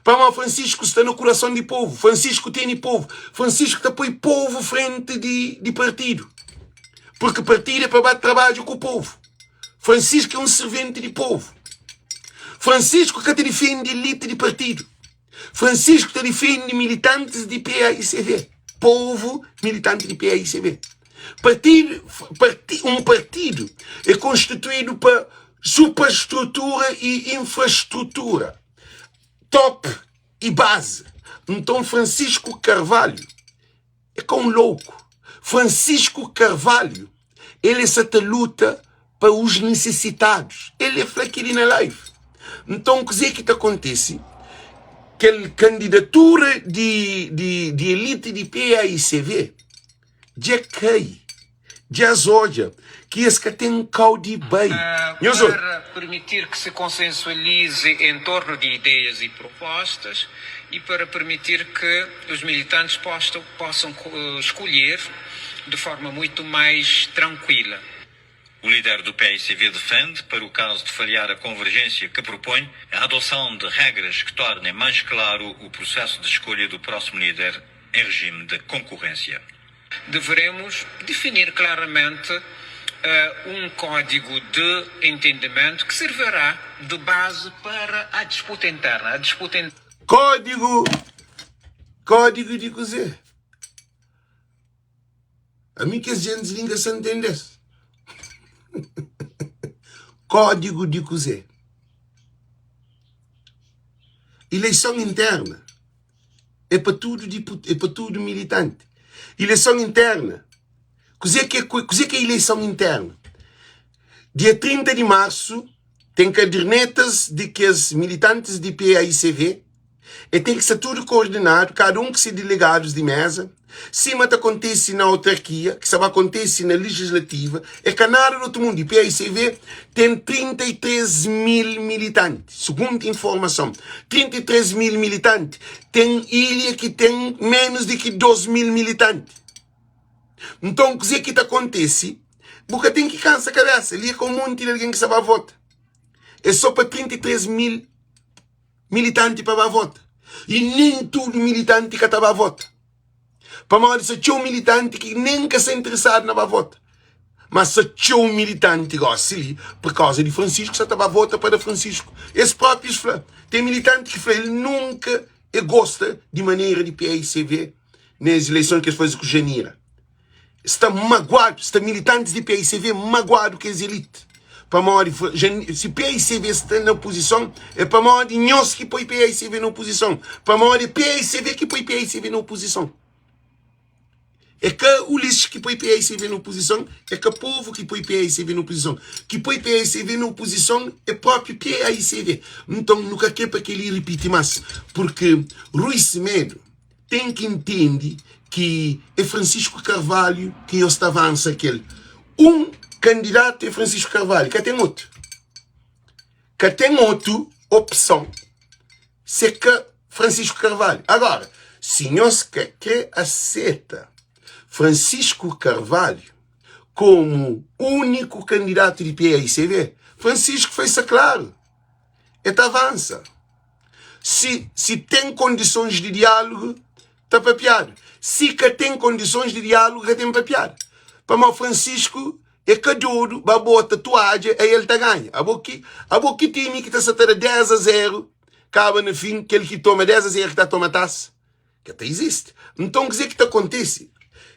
Pamodi Francisco sta na kurason di povu, Francisco tene povu, Francisco ta poi povu frenti di, di partidu. Porque partidu é pa ba trabadja ku povu. Francisco é un serventi di povu. Francisco ka ta difende elite di partidu. Francisco ta difende militantis di PAICV, povu militanti di PAICV. Partidu, parti, un partidu é konstituídu pa suprastrutura i infrastrutura, top i bazi. Nton Francisco Carvalho É ka un louku. Francisco Carvalho, el é sa ta luta pa os necessitados. El é fla keli na live. Nton kuzê ki ta kontise? Kel kandidatura di, di, di elite di PAICV dja kai. Dja es odja ki es ka ten kau di bai. Nhos odja. Para permitir que se consensualize em torno de ideias e propostas e para permitir que os militantes possam escolher de forma muito mais tranquila. O líder do PAICV defende, para o caso de falhar a convergência que propõe, a adoção de regras que tornem mais claro o processo de escolha do próximo líder em regime de concorrência. Deveremos definir claramente um código de entendimento que servirá de base para a disputa interna. A disputa in... Código, código di kuzê? Ami kes gentis li nka sa ntende-s. Código di kuzê? Ileison interna. É pa tudu dipu, é pa tudu militanti. Ileison interna. Kuzê ki é, kuzê ki é ileison interna? Dia 30 di marsu ten kadernetas di kes militantis di PAICV. E ten ki sta tudu koordenadu, kada un ku se delegadus di meza, sima ta kontese na autarkia, ki sta ba kontese na legislativa. É ka nada di otu mundu. I PAICV ten 33 mil militanti. Sugundu informason, 33 mil militanti, ten ilha ki ten menus di ki 2 mil militanti. Nton, kuzê ki ta kontese? Bu ka ten ki kansa kabesa, li é ka un monti di algen ki sta ba vota. É sô pa 33 mil militanti pa ba vota. I nen tudu militanti ka ta ba vota. Pamodi sa txeu militanti ki nen ka sta interesadu na ba vota. Mas sa txeu militanti gosi li, pur kauza di Francisco, sa ta ba vota pa da Francisco. Es proprius fla. Ten militanti ki fla el nunka e gosta di manera di PAICV nes ileison ki es faze ku Janira. Sta maguadu, sta militantis di PAICV maguadu ku es elite. Pamodi si PAICV sta na opozison é pamodi nhos ki poi PAICV na opozison. Pamodi é PAICV ki poi PAICV na opozison. É ka Ulisses ki poi PAICV na opozison, é ka povu ki poi PAICV na opozison. Ki poi PAICV na opozison é propi PAICV. Nton nu ka kre pa kel-li ripiti más, purki Rui Semedo ten ki ntende ki é Francisco Carvalho ki nhos ta avansa kel un kandidatu é Francisco Carvalho, ka ten otu. Ka ten otu opson se ka Francisco Carvalho. Agora, si nhos ka kre aseta Francisco Carvalho komu úniku kandidatu di PAICV, Francisco fai-sa klaru, e ta avansa. Si, si ten kondisons di diálogu, ta papiadu. Si ka ten kondisons di diálogu, ka ten papiadu. Pamodi Francisco É ka dodu ba bota tuadja a el ta ganha. Abo ki abo ki timi ki ta sa ta da 10 a 0 kaba na fin kel ki toma 10 a 0 ki ta toma tasa? Ka ta izisti. Nton kuzê ki ta kontise?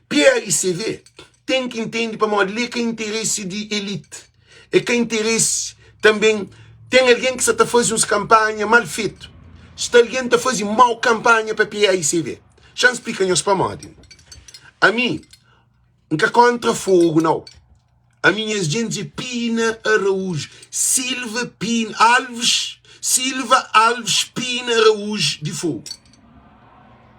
PAICV ten ki intende pamodi li é ka interesi di elite, é ka interesi tanben ten algen ki sa ta faze uns kanpanha mal fetu. Sta algen ta faze mau kanpanha pa PAICV. Xa-m splika nhos pamodi. Ami N ka kontra fogu nau. Ami nhas djentis é Pina Araújo Silva Pina Alves Silva Alves Pina Araújo di Fogo.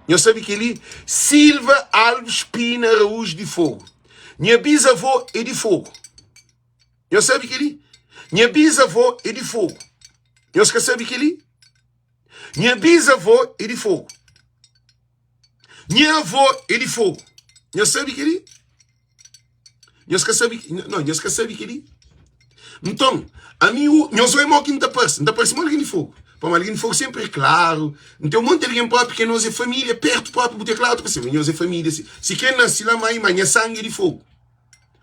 Nhos sabe kel-li? Silva Alves Pina Araújo di Fogo. Nha bizavô é di Fogo. Nhos sabe kel-li? Nha bizavô é di Fogo. Nhos ka sabe kel-li? Nha bizavô é di Fogo. Nha avô é di Fogo. Nhos sabe kel-li? Nhos ka sabe, no, nhos ka sabe kel-li. Nton, ami, u, nhos oi mo ki N ta parse. N ta parse mo algen di Fogu. Pamodi algen di Fogu sénpri é klaru. N ten un monti algen própi ki nos é família, pértu própi, bu ten klaru, ta parse ma nhos é família. Si, si krê nase la, má i má, nha sangi é di Fogu.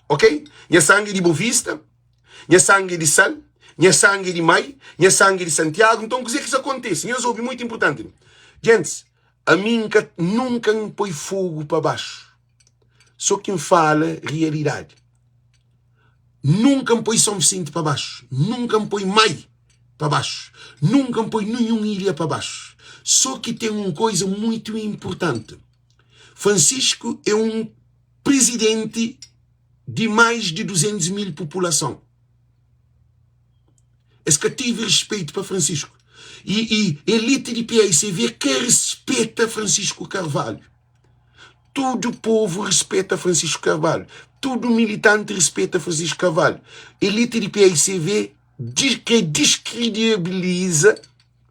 Ok? Nha sangi é di Bovista, nha sangi é di Sal, nha sangi é di Mai, nha sangi é di Santiagu. Nton, kuzê ki sta kontise? Nhos obi, muitu inpurtanti. Gentis, ami N ka, nunka N poi fogu pa baxu. Sô ki N fala rialidadi. Nunka N poi São Vicente pa baxu, nunka N poi Mai pa baxu, nunka N poi ninhun ilha pa baxu. Sô ki ten un koiza muitu inpurtanti, Francisco é un prizidenti di mais di 200 mil populason. Es ka tive respeito pa Francisco. E, e elite di PAICV ka respeta Francisco Carvalho. Tudu povu rispeta Francisco Carvalho. Tudu militanti rispeta Francisco Carvalho. Elite di paicv kre diskredibiliza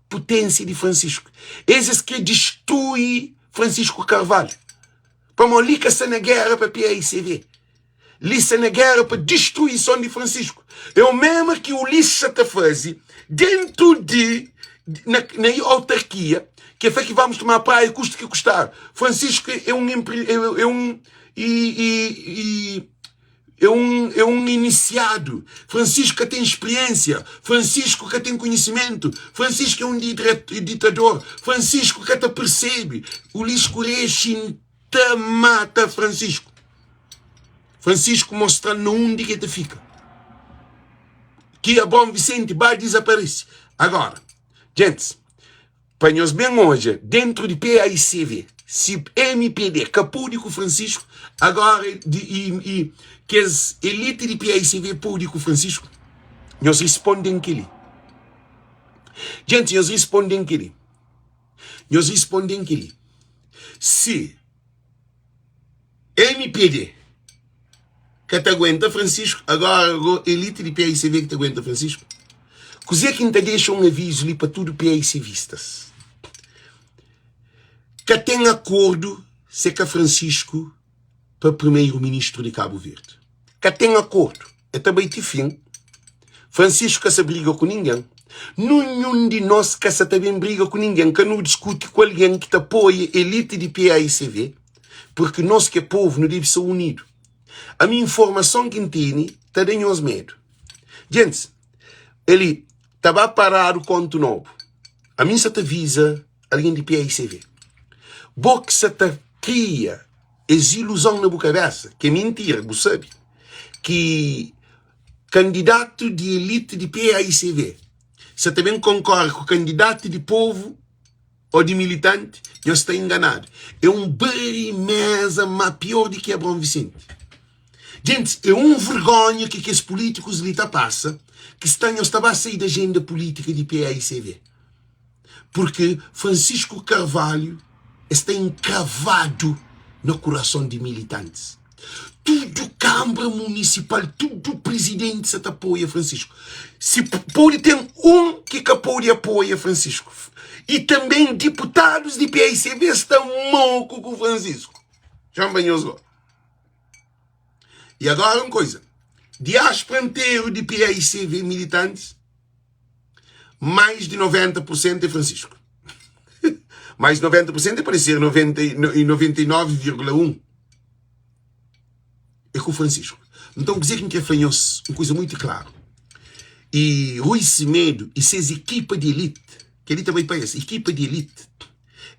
putensia di Francisco. Es es kre distrui Francisco Carvalho. Pamo li ka sta na gera pa paicv. Li sta na gera pa distruison di Francisco. É o mesmo ki Ulisses sa ta faze dentu di na, na autarquia, que foi que vamos tomar praia custe que custar. Francisco é um é, é um e, e, e é um, é um iniciado. Francisco que tem experiência. Francisco que tem conhecimento. Francisco é um ditador. Francisco que te percebe. Ulisses Correia ta mata Francisco. Francisco mostra-l na undi ki el ta fika. Ki Abraão Vicente ba dizaparese. Agora, gentis, pa nhos ben odja, dentru di PAICV, si mpd ka pode ku Francisco, agora di, i, i kes elite di PAICV pode ku Francisco? Nhos risponden kel-li. Gentis, nhos risponden kel-li. Nhos risponden kel-li, Si mpd ka ta aguenta Francisco, agora go elite di PAICV ki ta aguenta Francisco? Kuzê ki N ta dexa un avizu li pa tudu PAICVistas? Ka ten akordu se ka Francisco pa primeiro ministro di Cabo Verde. Ka ten akordu. E ta bai ti fin. Francisco ka sa briga ku ningen. Nunhun di nos ka sa ta ben briga ku ningen. Ka nu diskuti ku algen ki ta apoia elite di PAICV, purki nos ki é povu nu debe sta unidu. Ami informason ki N tene ta da nhos medu. Gentis, eli ta ba paradu kontu nobu. Ami N sa ta viza algen di PAICV. Bo ki sa ta kria es iluzon na bu kabesa, ki é mintira, bu sabe ki kandidatu di elite di PAICV sa ta ben konkore ku kandidatu di povu o di militanti, nhos sta inganadu. É un barimeza má pior di ki Abraão Vicente. Gentis, é un vergonha ki kes pulítikus li ta pasa, ki sta nhos ta ba sai di ajenda pulítika di PAICV. Purki Francisco Carvalho esta enkravadu na kurason di militantis. Tudu kanbra munisipal, tudu prizidenti sa ta apoia Francisco. Si pode ten un ki ka pode apoia Francisco. I tanben diputadus di PICV sta moku ku Francisco. Txoma pa nhos go. I agora un koisa, diaspora nteru di PICV militantis, mais de 90% é Francisco. Mais de 90% é pode ser 99,1 é com Francisco. Então, dizer que quer fla nhos uma coisa muito clara. E Rui Semedo e seus equipa de elite, que ele também parece, equipa de elite,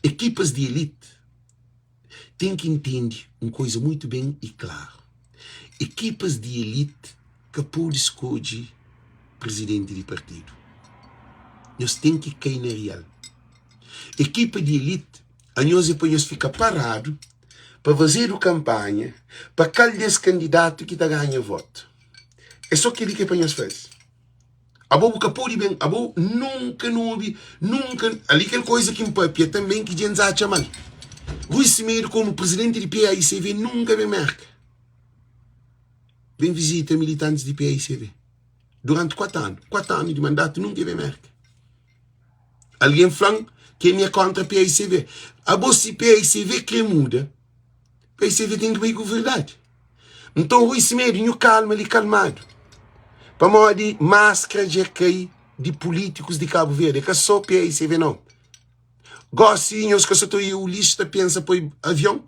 equipas de elite, Ten ki ntende un koiza muitu ben i klaru, ekipas di elite ka pode skodje prizidenti di partidu. Nhos ten ki kai na rial. Ekipa di elite, anhos é pa nhos fika paradu pa fazedu kanpanha pa kal di es kandidatu ki ta ganha votu. É so kel-li ki é pa nhos faze. Abo bu ka pode ben, abo nunka nu obi, nunka, ali kel koiza ki N papia tanben ki djentis atxa mal. Rui Semedo komu prizidenti di PAICV nunka ben Merka ben vizita militantis di PAICV duranti 4 anu, 4 anu di mandatu nunka e ben Merka. Algen fla-m ki ami é kontra PAICV. Abo si PAICV kre muda, PAICV ten ki bai ku verdadi. Nton Rui Semedo nhu kalma li kalmadu pamodi maskra dja kai di pulitikus di Kabu Verdi, é ka so paicv nau. Gosi nhos ka sa ta oia Ulisses ta pensa poi avion,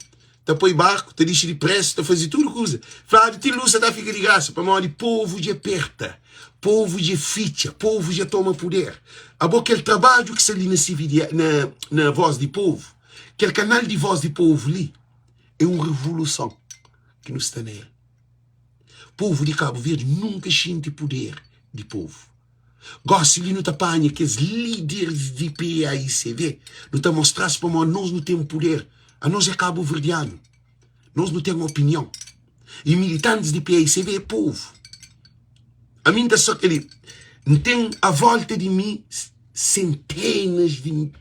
ta poi barku, ta dixi di presu, ta fazi tudu kuza. Fladu ti lus sa ta fika di grasa pamodi povu dja perta, povu dja fitxa, povu dja toma puder. Abo kel trabadju ki sta li na CVD, na, na Voz di Povu, kel kanal di Voz di Povu li é un revoluson ki nu sta na el. Povu di Kabu Verdi nunka xinti puder di povu. Gósi li nu ta panha kes líderis di PAICV, nu ta mostra-s pamodi nos nu ten puder, anos é kabuverdianu, nos nu ten opinion. I militantis di PAICV é povu. Ami N ta sta kel-li, N ten a volta di mi sentenas di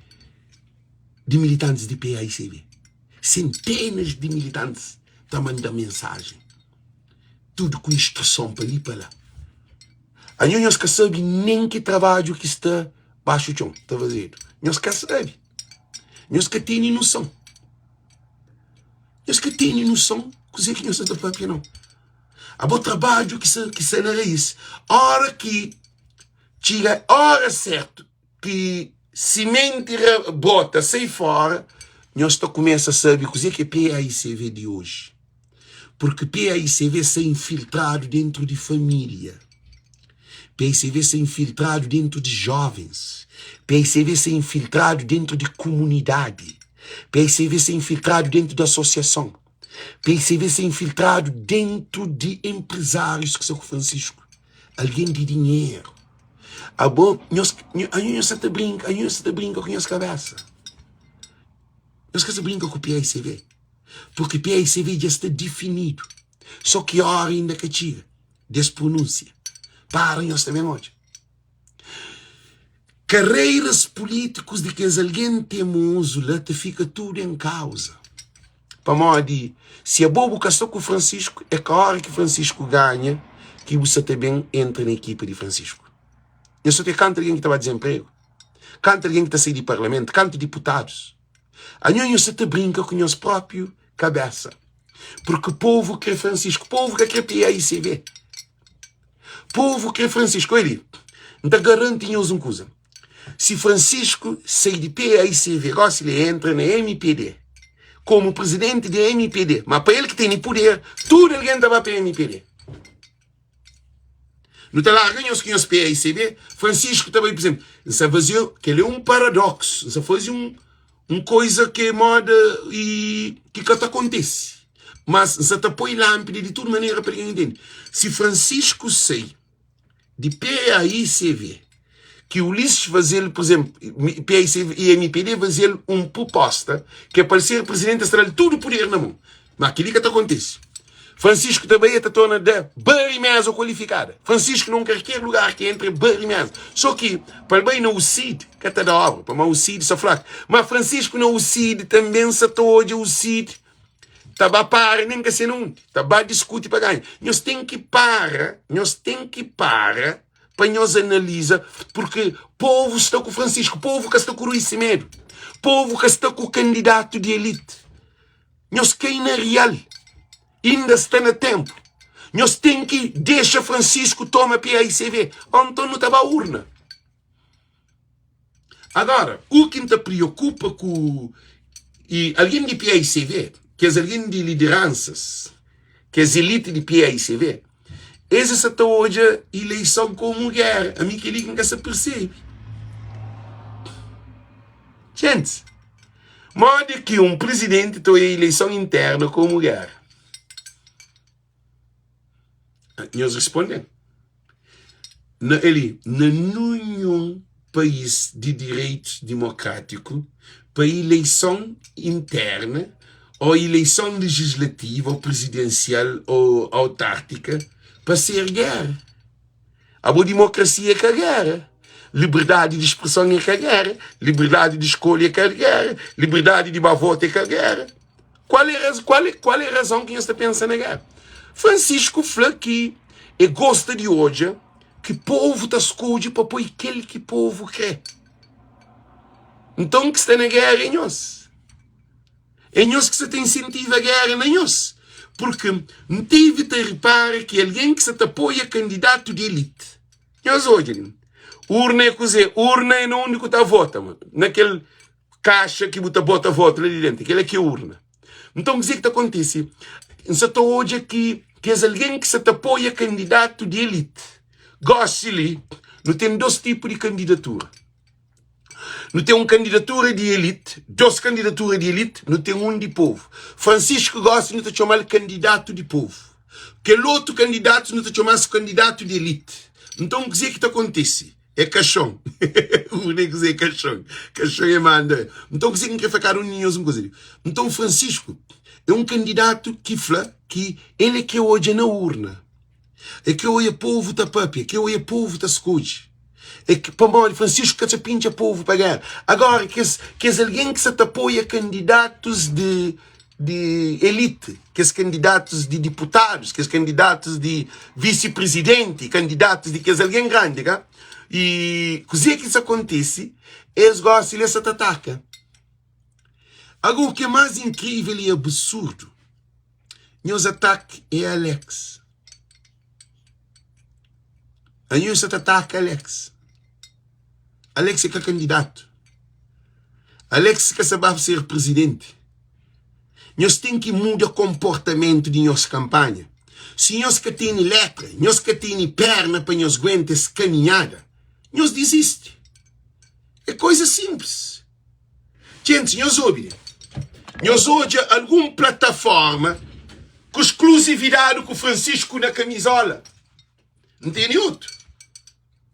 di militantis di PAICV. Sentenas di militantis ta manda mensajen, tudu ku instruson pa li pa la. Anho nhos ka sabe nen ki trabadju ki sta baxu txon ta fazedu. Nhos ka sabe. Nhos ka tene noson. Nhos ka tene noson kuzê ki nhos sta ta papia nau. Abo trabadju ki sta, ki sta na rais, ora ki txiga ora sertu ki simenti brota sai fora, nhos ta kumesa sabe kuzê ki é PAICV di oji. Porque PAICV sta infiltradu dentru di família. PAICV sta infiltradu dentru di jovens. PAICV sta infiltradu dentru di kumunidadi. PAICV sta infiltradu dentru di asosiason. PAICV sta infiltradu dentru di enprezárius ki sta ku Francisco. Algen di dinheru. Abo, nhos, anho nhos sa ta brinka, anho nhos sa ta brinka ku nhos kabesa. Nhos ka sa brinka ku PAICV. Purki PAICV dja sta difinidu. So ki ora inda ka txiga des pronúnsia. Para nhos ta ben odja. Kareiras pulítikus di kes algen temozu la ta fika tudu en kauza. Pamodi si abo bu ka sta ku Francisco, é ka ora ki Francisco ganha ki bu sa ta ben entra na ekipa di Francisco. Nhos sa ta kantu algen ki ta ba dizenpregu, kantu algen ki ta sai di parlamentu, kantu diputadus. Anho nhos sa ta brinka ku nhos própiu kabésa. Porque povu kre Francisco, povu ka kre PAICV. Povu kre Francisco. Oi li, N ta garanti nhos un kuza. Si Francisco sai di PAICV, gosi li entra na MPD, komu presidenti di MPD, ma pa el ki tene puder, tudu algen ta ba pa MPD. Nu ta larga nhos ku nhos PAICB, Francisco ta bai, por exemplo, N sa faze, kel é un paradoxo, N sa faze un, un koisa ki é moda i ki ka ta kontise, mas N sa ta poi lanpida di tudu manera pa algen intende. Si Francisco sai di PAICV, ki Ulisses faze-l, por exemplo, PAICV e MPD faze-l un proposta ki é pa el ser presidente, es ta da-l tudu puder na mon. Ma kel-li ka ta kontise. Francisco ta bai e ta torna da bari mesa kualifikada. Francisco na un karker lugar ki entra é bari mesa. So ki pa el bai na UCID ka ta da obra, pamodi UCID sta fraku. Ma Francisco na UCID tanben sa ta odja UCID ta ba para nen ka se na undi, ta ba diskuti pa ganha. Nhos ten ki para, nhos ten ki para pa nhos analiza, porque povu sta ku Francisco, povu ka sta ku Rui Semedo, povu ka sta ku kandidatu di elite. Nhos kai na real. Inda sta na tempu. Nhos ten ki dexa Francisco toma PAICV. Ou nton nu ta ba urna. Agora, u ki N ta preokupa ku e algen di PAICV, kes algen di lideransas, kes elite di PAICV, es sa ta odja ileison komu gera. Ami kel-li ki N ka sa persebe. Gente, modi ki un prizidenti ta oia ileison interna komu géra? Nhos responde-m. Na eli, na ninhun país di direitus dimokrátiku, pa ileison interna ô ileison lejislativa ô prizidensial ô autártika pa ser géra. Abo dimokrasia é ka géra. Liberdadi di spreson é ka géra. Liberdadi di skolha é ka géra. Liberdadi di ba vota é ka géra. Kual é kual é kual é razon ki nhos ta pensa na géra? Francisco fla ki e gosta di odja ki povu ta skodje pa poi kel ki povu kre. Nton ki sta na géra é nhos. É nhos ki sa ta insentiva géra na nhos. Purki N tive ta ripara ki algen ki sa ta apoia kandidatu di elite. Nhos odja li. Urna é kuzê? Urna é na undi ku ta vota, ma na kel kaxa ki bu ta bota votu la di dentu. Kel-la ki é urna. Nton, kuzê ki ta kontise? N sa ta odja ki kes algen ki sa ta apoia kandidatu di elite. Gósi li, nu ten dôs tipu di kandidatura. Nu ten un kandidatura di elite, dôs kandidatura di elite, nu ten un di povu. Francisco gósi nu ta txoma-l kandidatu di povu. Kel otu kandidatu nu ta txoma-s kandidatu di elite. Nton kuzê ki ta kontise? É kaxon. Nen kuzê é kaxon. Kaxon é manda. Nton kuzê ki N krê fla kada un di nhos un kuza li. Nton Francisco é un kandidatu ki fla ki el é krê odja na urna. É ke oia povu ta papia, ke oia povu ta skodje. É ke pamodi Francisco ka ta pintxa povu pa géra. Agora kes kes algen ki sa ta apoia kandidatus di di elite, kes kandidatus di diputadus, kes kandidatus di visi-prizidenti, kandidatus di kes algen grandi ka? I kuzê ki sa kontise? Es gosi li es sa ta ataka. Agora o ke más inkrível i absurdu, Nhos ataki é Alex. Anhos sa ta ataka Alex. Alex é ka kandidatu. Alex ka sa ba ser presidenti. Nhos ten ki muda konportamentu di nhos kanpanha. Si nhos ka tene letra, nhos ka tene perna pa nhos guenta es kaminhada, nhos dizisti. É koiza sinplis. Gentis, nhos obi li. Nhos odja algun plataforma ku sklusividadi ku Francisco na kamizola? N tene otu.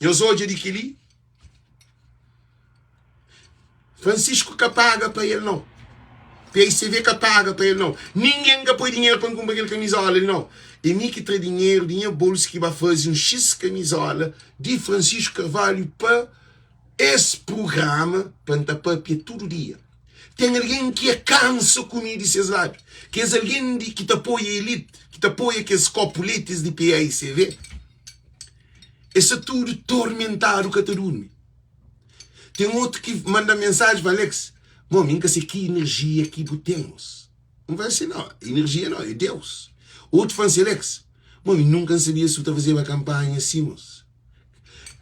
Nhos odja di kel-li? Francisco ka paga pa el nau. PICV ka paga pa el nau. Ningen ka poi dinheru pa N kunpra kel kamizola li nau. É mi ki tra dinheru di nha bolsu ki ba faze un xis kamizola di Francisco Carvalho pa Es prugrama pa N ta papia tudu dia. Ten algen ki é kansa ku mi di ses ladu. Kes algen di ki ta apoia elite, ki ta apoia kes kopuletis di PAICV, es sta tudu tormentadu ka ta durmi. Ten otu ki manda-m mensaji, fla, Alex, mo mi N ka se ki inerjia ki bu ten, mos. N fla si, no, inerjia no, é Deus. Otu fla-m si, Alex, mo mi nunka N sabia si bu ta fazeba kanpanha si, mos.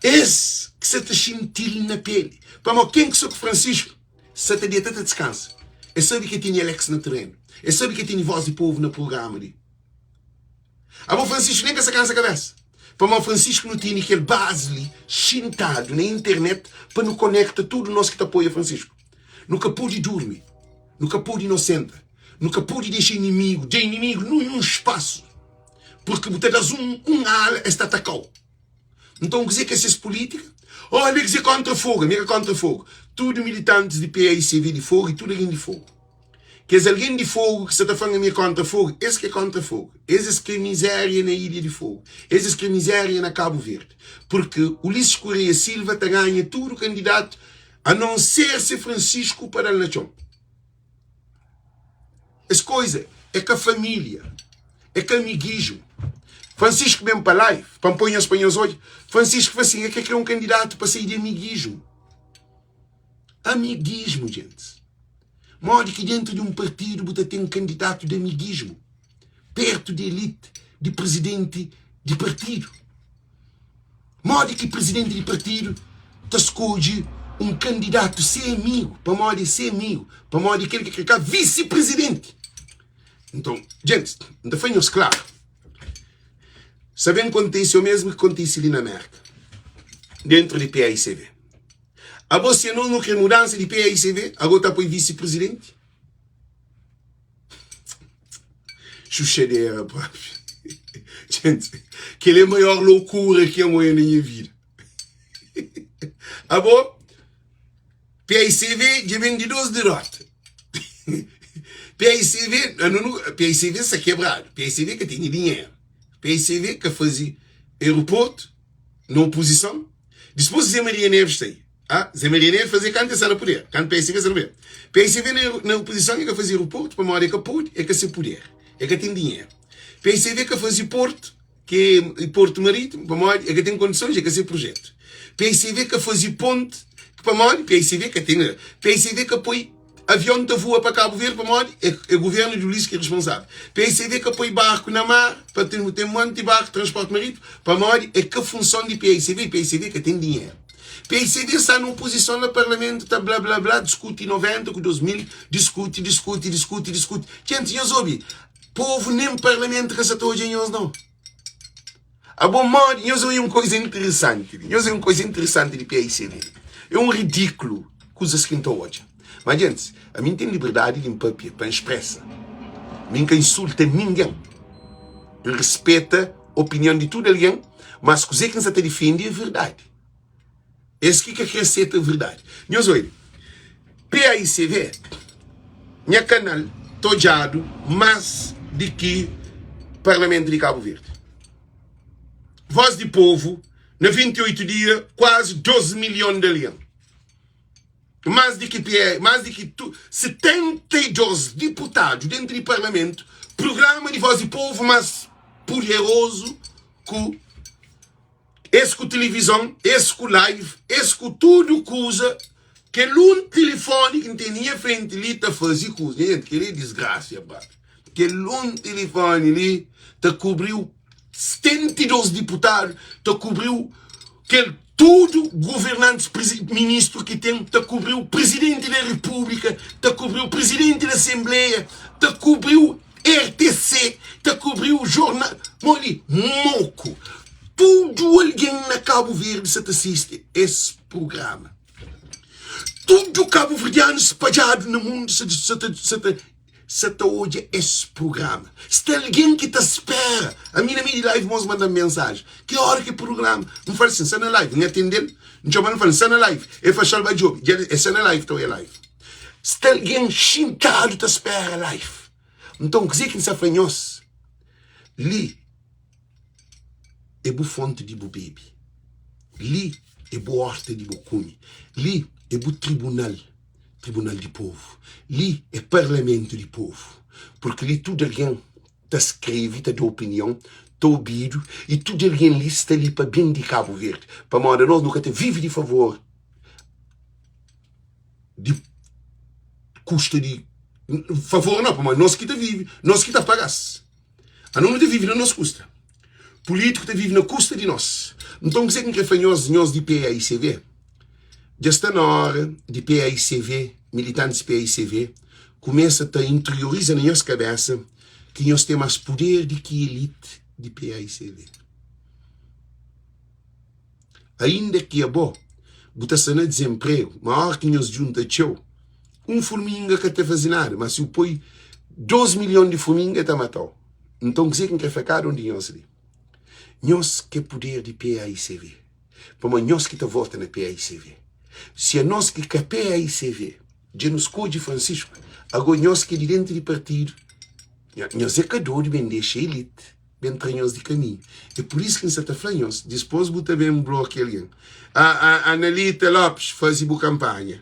Es ki sa ta xinti-l na peli. Pamodi ken ki sta ku Francisco sa ta deta ta diskansa. Es sabe ki e tene Alex na terenu. Es sabe ki e tene voz di povu na prugrama li. Abo Francisco nen ka sa kansa kabesa. Pamodi Francisco nu tene kel bazi li xintadu na internet pa nu konekta tudu nos ki ta apoia Francisco. Nu ka pode durmi, nu ka pode inosenta, nu ka pode dexa inimigu, da inimigu nunhun spasu. Purki bu ta da-s un ala es ta ataka-u. Nton kuzê ki é ses pulítika? Oh, ami é kuzê kóntra fogu, ami é ka kóntra fogu. Tudu militantis di PAICV di Fogu i tudu algen di Fogu. Kes algen di Fogu ki sa ta fla-m ami é kóntra fogu, es ki é kóntra fogu. Es es krê mizéria na ilha di Fogu. Es es krê mizéria na Kabu Verdi. Purki Ulisses Correia Silva ta ganha tudu kandidatu a non ser se Francisco pa da-l na txon. Es koiza é ka família, é ka amiguismu. Francisco ben pa live, pa N poi nhos pa nhos odja. Francisco fla sin, é ka kre un kandidatu pa sai di amiguismu. Amiguismu, gentis. Modi ki dentu di un partidu bu ta ten kandidatu di amiguismu? Pertu di elite, di prizidenti di partidu. Modi ki prizidenti di partidu ta skodje un kandidatu se amigu, pamodi é se amigu, pamodi é kel ki kre ka visi-prizidenti? Nton, djentis, N ta fla nhos klaru, sa ben kontise omésmu ki kontise li na Mérka, dentru di PAICV. Abo, si anos nu kre mudansa di PAICV, ago ta poi visi-prizidenti? Xuxadera própi. Gente, kel é maior loucura ki N oia na nha vida. Abo, PICV dja ben di dos derota. PICV, anu nu, PICV sta kebradu. PICV ka tene dinheru. PICV ka faze aeroportu na opozison. Dispôs Zé Maria Neves sai. Ah, Zé Maria Neves faze kantu el sta na puder. Kantu PICV sta na puder. PICV na, na opozison e ka faze aeroportu pamodi e ka pode, e ka se puder. E ka ten dinheru. PICV ka faze portu, ki é portu marítimo, pamodi e ka ten kondisons, e ka se projetu. PICV ka faze ponti, pamodi PICV ka ten. PICV ka poi. avion ta voa pa Kabu Verdi pamodi é é guvernu di Ulisses ki é responsável. Paicv ka poi barku na mar pa ten ten monti barku transporti marítimo pamodi é ka funson di paicv, paicv ka ten dinheru. Paicv sta na oposison na parlamentu ta bla bla bla diskuti 90 ku 2000 diskuti diskuti diskuti diskuti. Djenti nhos obi povu nen parlamentu ka sa ta odja nhos nau. Abo modi, nhos obi un koza interesanti li, nhos obi un koza interesanti di PICV. É un ridikulu kuzas ki N ta odja. Ma djentis, ami N ten liberdadi di N papia pa N spresa. Mi N ka insulta ningen. N rispeta opinion di tudu algen, mas kuzê ki N sa ta difende é verdadi. Es ki ka kre seta verdadi. Nhos obi, PAICV, nha kanal ta odjadu más di ki Parlamentu di Kabu Verdi. Voz di Povu, na 28 dia, kuazi 2 milhon di algen. Más di ki PA, más di ki tu, 72 diputadu dentu di Parlamentu, prugrama di Voz di Povu más puderozu ku. Es ku tilivizon, es ku live, es ku tudu kuza. Kel un tilifoni ki N ten nha frenti li ta faze kuza. Nha jenti, kel-li é disgrasia, brother. Kel un tilifoni li ta kubriu 72 diputadu, ta kubriu kel tudu governantis, ministru ki ten, ta kubriu prizidenti da repúblika, ta kubriu prizidenti da asenbleia, ta kubriu RTC ta kubriu jornal moli moku tudu algen na Kabu Verdi sa ta sisti es prugrama tudu kabuverdianu spadjadu na mundu sa sa ta sa ta sa ta odja es prugrama sta algen ki ta spera ami na mei di live mos mandan mensaji ki ora ki prugrama N fala sin sa na live N atendel N txomal N fala sa na live el fla xal ba djobe dja el sa na live ta oia live Sta algen xintadu ta spera life. Nton, kuzê ki N sta fla nhos li é bu fonti di bu bebe, li é bu orta di bu kume, li é bu tribunal, tribunal di povu, li é parlamentu di povu, purki li tudu algen ta skrebe, ta da opinion, ta obidu i tudu algen li sta li pa ben di Kabu Verdi, pamodi anos nu ka ta vive di favor. Di kusta di favor nau, pamodi nos ki ta vive, nos ki ta paga-s. Anos nu ta vive na nos kusta. Pulítiku ta vive na kusta di nos. Nton, kuzê ki N krê fla nhos, nhos di PAICV, dja sta na óra di PAICV, militantis PAICV, kumesa ta interioriza na nhos kabésa ki nhos ten más puder di ki elite di PAICV. Ainda ki abo bu ta sta na dizenpregu, ma óra ki nhos djunta txeu, un furminga ka ta faze nada, ma si bu poi dos milhon di furminga, el ta mata-u. Nton, kuzê ki N krê fla kada un di nhos li? Nhos ki é puder di PAICV, pamodi nhos ki ta vota na PAICV. Si anos ki ka PAICV dja nu skodje Francisco, ago nhos ki é di dentu di partidu, nhos é ka dodu ben dexa elite. Ben tra nhos di kaminhu. É pur isu ki N sa ta fla nhos, dipôs bu ta ben blokia algen. A, a, Analita Lopes, faze bu kanpanha.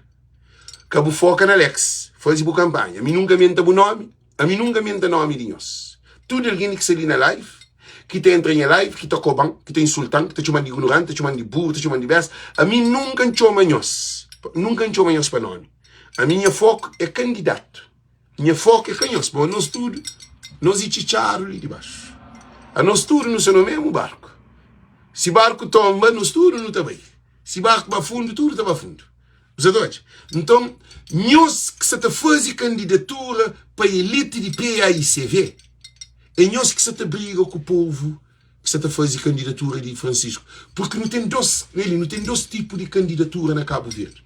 Ka bu foka na Alex, faze bu kanpanha. Ami nunka menta bu nomi, ami nunka menta nomi di nhos. Tudu algen ki sta li na live, ki ta entra nha live, ki ta koba-m, ki ta insulta-m, ki ta txoma-m di ignoranti, ta txoma-m di buru, ta txoma-m di besta, ami nunka N txoma nhos, nunka N txoma nhos pa nomi. Ami nha foku é kandidatu. Nha foku é ka nhos, pamodi nos tudu nos e txitxaru li di baxu. Anos tudu nu sta na mesmu barku. Si barku tomba, nos tudu nu ta bai. Si barku ba fundu, tudu ta ba fundu. Bu sa ta odja? Nton, nhos ki sa ta faze kandidatura pa elite di PAICV, é nhos ki sa ta briga ku povu ki sa ta faze kandidatura di Francisco. Purki nu ten dos, nu ten dos tipu di kandidatura na Kabu Verdi.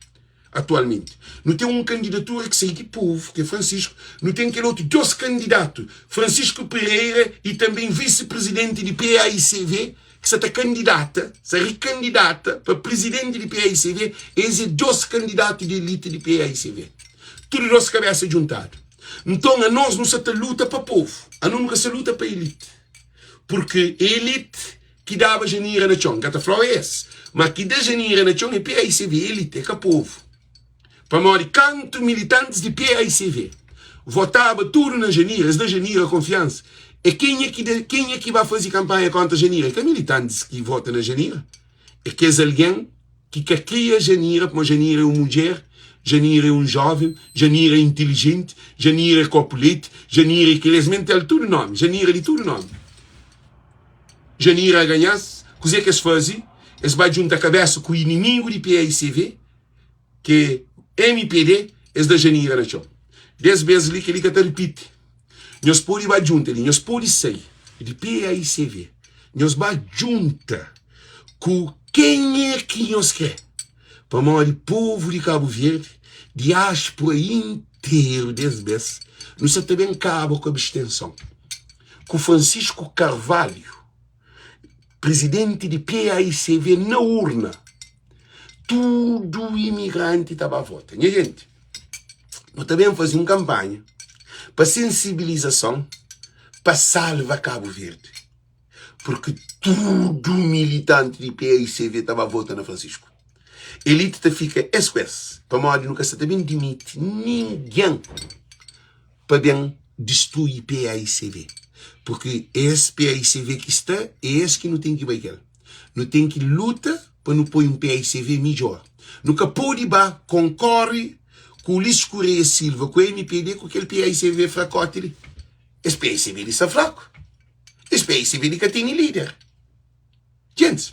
Atualmenti, nu ten un kandidatura ki sai di povu, ki é Francisco, nu ten kel otu dos kandidatu, Francisco Pereira y tanben visi-prizidenti di PAICV, ki sa ta kandidata, sa rikandidata pa prizidenti di PAICV, es é dos kandidatu di elite di PAICV. Tudu dos kabesa djuntadu. Nton, anos nu sa ta luta pa povu, anos nu ka sa luta pa elite, purki elite Ki daba Janira na txon, N ka ta fla-u é es, ma ki da Janira na txon é PAICV, elite, é ka povu. Pamodi kantu militantis di PAICV votaba tudu na Janira, es da Janira konfiansa, é kenha ki da, kenha ki ba faze kanpanha kontra Janira? É ka militantis ki vota na Janira, é kes algen. ki ka kria Janira, pamodi Janira é un mudjer, Janira é un jóven, Janira é intilijenti, Janira é kopu leti, Janira é kel-li, es mete-l tudu nómi, Janira di tudu nómi. Janira ganha-s, kuzê ki es faze? Es ba djunta kabésa ku inimigu di PAICV, ki é MPD, es da Janira na txon. Des bês li, kel-li ka ta ripiti. Nhos pode ba djunta li, nhos pode sai di PAICV, nhos ba djunta ku kenha ki nhos kre, pamodi povu di Kabu Verdi, diáspora interu des bês, nu sa ta ben kaba ku abstenson. Ku Francisco Carvalho, prizidenti di PAICV na urna, tudu imigranti ta ba vota. Nha jenti, nu ta ben faze un kanpanha pa sensibilizason pa salva Kabu Verdi, purki tudu militanti di PAICV ta ba vota na Francisco. Elite ta fika es ku es, pamodi nu ka sa ta ben dimiti ningen pa ben distrui PAICV, purki es PAICV ki sta, é es ki nu ten ki bai kel. Nu ten ki luta pa nu poi un PAICV midjor. Nu ka pode ba konkore ku Ulisses Correia Silva, ku MPD, ku kel PAICV frakoti li. Es PAICV li sta fraku. Es PAICV li ka tene lider. Djentis,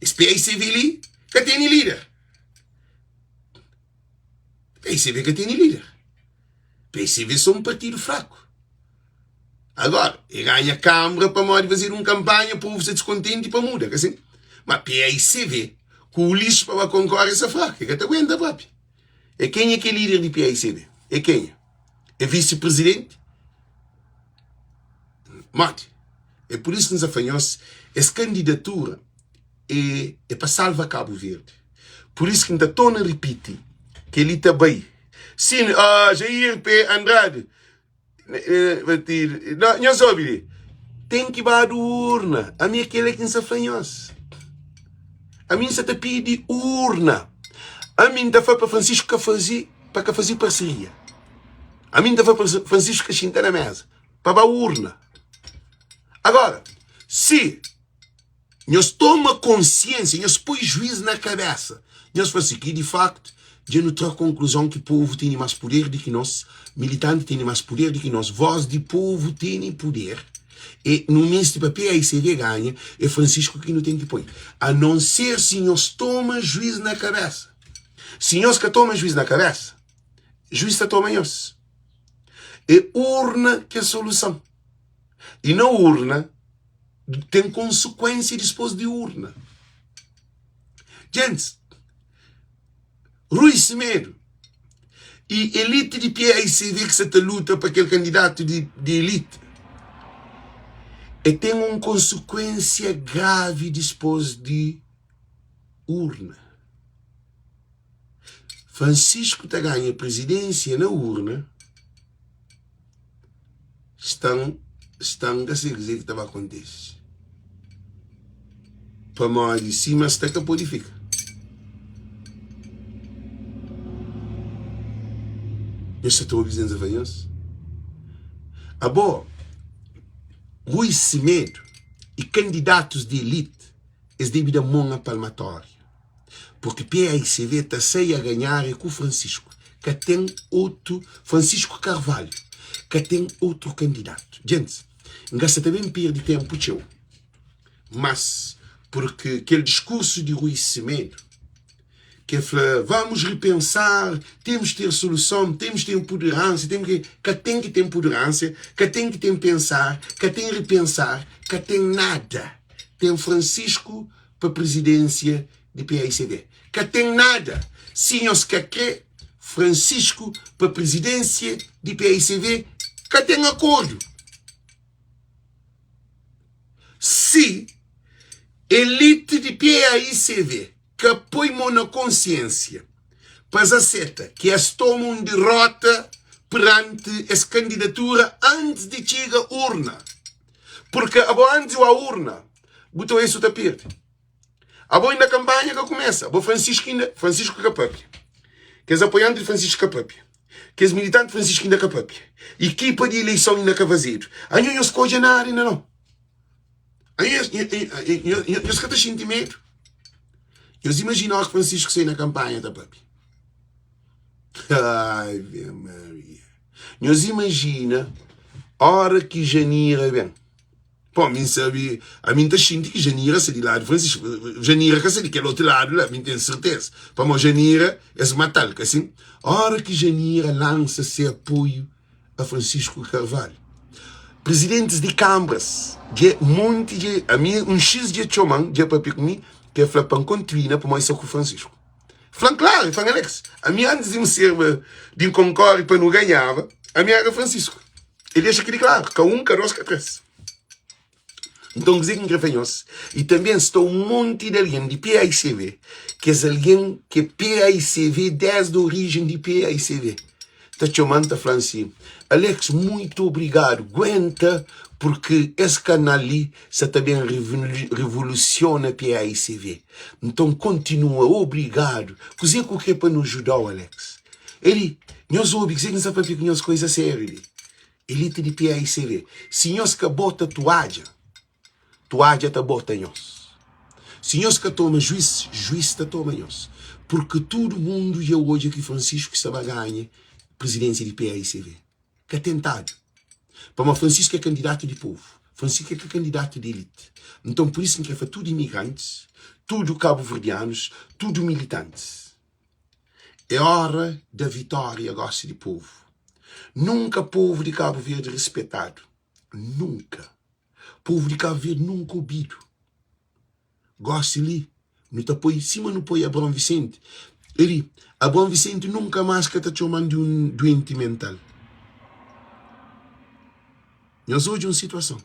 es PAICV li ka tene lider. PAICV ka tene lider. PAICV so un partidu fraku. Agora, e ganha Kambra pamodi fazedu un kanpanha, povu sta diskontenti pa muda, ka sin? Ma PAICV ku Ulisses pa ba konkore sta fraku, e ka ta aguenta propi. E kenha ki é lider di PAICV? E kenha? É visi prizidenti? Modi? É pur isu ki N sa fla nhos, es kandidatura é é pa salva Kabu Verdi. Pur isu ki N ta torna ripiti, kel-li ta bai. Sin, Jair P. Andrade, Nhos obi li, ten ki badu urna. Ami é kel-la ki N sa fla nhos. Ami N sa ta pidi urna. Ami N ta fla pa Francisco ka faze, pa ka faze parseria. Ami N ta fla pa Francisco ka xinta na mesa, pa ba urna. Agora, si Nhos toma konsiensia, nhos poi juiz na kabesa. Nhos fla si ki di faktu dja nu tra konkluzon ki povu tene mas puder di ki nos, militanti tene mas puder di ki nos, voz di povu tene puder e nu meste pa PAICV ganha e Francisco ki nu ten ki poi. A non ser si nhos toma juiz na kabesa. Si nhos ka toma juiz na kabesa, juiz ta toma nhos. E urna ki é soluson. E na urna ten konsekuensia dispos di urna. Gentis, Rui Semedo e elite di PAICV ki sa ta luta pa kel kandidatu di, di elite, e ten un konsekuensia gravi dispos di urna. Francisco ta ganha prizidensia na urna. Stan stan ka se kuzê ki ta ba kontise pamodi sima sta ka pode fika. Nhos sa ta obi kuzê N sa fla nhos? Abo Rui Semedo i kandidatus di elite es debe da mon a palmatória. Porque PAICV ta sai a ganhar é ku Francisco. Ka ten otu Francisco Carvalho. Ka ten outro candidato. Gentis, N ka sa ta ben perde tempo txeu. Mas, porque kel discurso di Rui Semedo, ke fla, vamos repensar, temos ter solução, temos ter empoderância, temos que... Ka ten ki ten empoderância, ka ten ki ten pensar, ka ten repensar, ka ten nada. Ten Francisco pa presidência di paicv ka tem nada si nhos ka kre Francisco pa presidência di paicv ka tem acordo si elite di paicv ka poi mo na consciência pa es aceta ki es toma um derrota perante es candidatura antes di txiga urna porque abo antes di urna Bu ta oia su ta pirdi. Abo inda kampanha ka kumesa. Abo Francisco inda, Francisco ka papia. Kes apoianti di Francisco ka papia. Kes militanti di Francisco inda ka papia. Ekipa di ileison inda ka fazedu. Anho nhos ka odja nada inda nau. Anho nhos ka ta xinti medu. Nhos imajina óras ki Francisco sai na kanpanha ta papia. Ave Maria. Nhos imajina óra ki Janira ben. Pô, mi N sabe, ami N ta xinti ki Janira sta di ladu Francisco. Janira ka sta di kel otu ladu la, mi N ten serteza. Pamodi Janira, es mata-l, ka sin? Óra ki Janira lansa se apoiu a Francisco Carvalho, prizidentis di kanbras dja monti dja, ami un xis dja txoma-m, dja papia ku mi, ki el fla pa N kontinua pamodi sta ku Francisco. Fla-m klaru, el fla-m, Alex, ami antis di N serba, di N konkore pa nu ganhaba, ami éra Francisco. El dexa kel-li klaru, ka un, ka dôs, ka três. Nton, kuzê ki N krê fla nhos? I tanbê sta un monti di algen di PAICV, kes algen ki é PAICV désdi oríjen di PAICV, ta txoma-m ta fla-m si, Alex, muitu obrigadu, guenta purki es kanal li sa ta ben revolusiona PAICV. Nton, kontinua, obrigadu. Kuzê ki bu krê pa nu djuda-u, Alex? Eli, nhos obi kuzê ki N sta pâpia ku nhos, kuza sériu li. Elite di PAICV, si nhos ka bota tuadja, tuadja ta bota nhos. Si nhos ka toma juiz, juiz ta toma nhos. Purki tudu mundu dja odja ki Francisco sta ba ganha prizidensia di PAICV. Ka tentadu. Pamodi Francisco é kandidatu di povu. Francisco é ka kandidatu di elite. Nton, pur isu N kre fla tudu imigrantis, tudu kabuverdianus, tudu militantis. É ora da vitória gosi di povu. Nunka povu di Kabu Verdi rispetadu. Nunka. Povu di Kabu Verdi nunka obidu. Gosi li, nu ta poi sima nu poi Abraão Vicente. Eli, Abraão Vicente nunka más ka ta txoma-m di un duenti mental. Nhos odja un situason.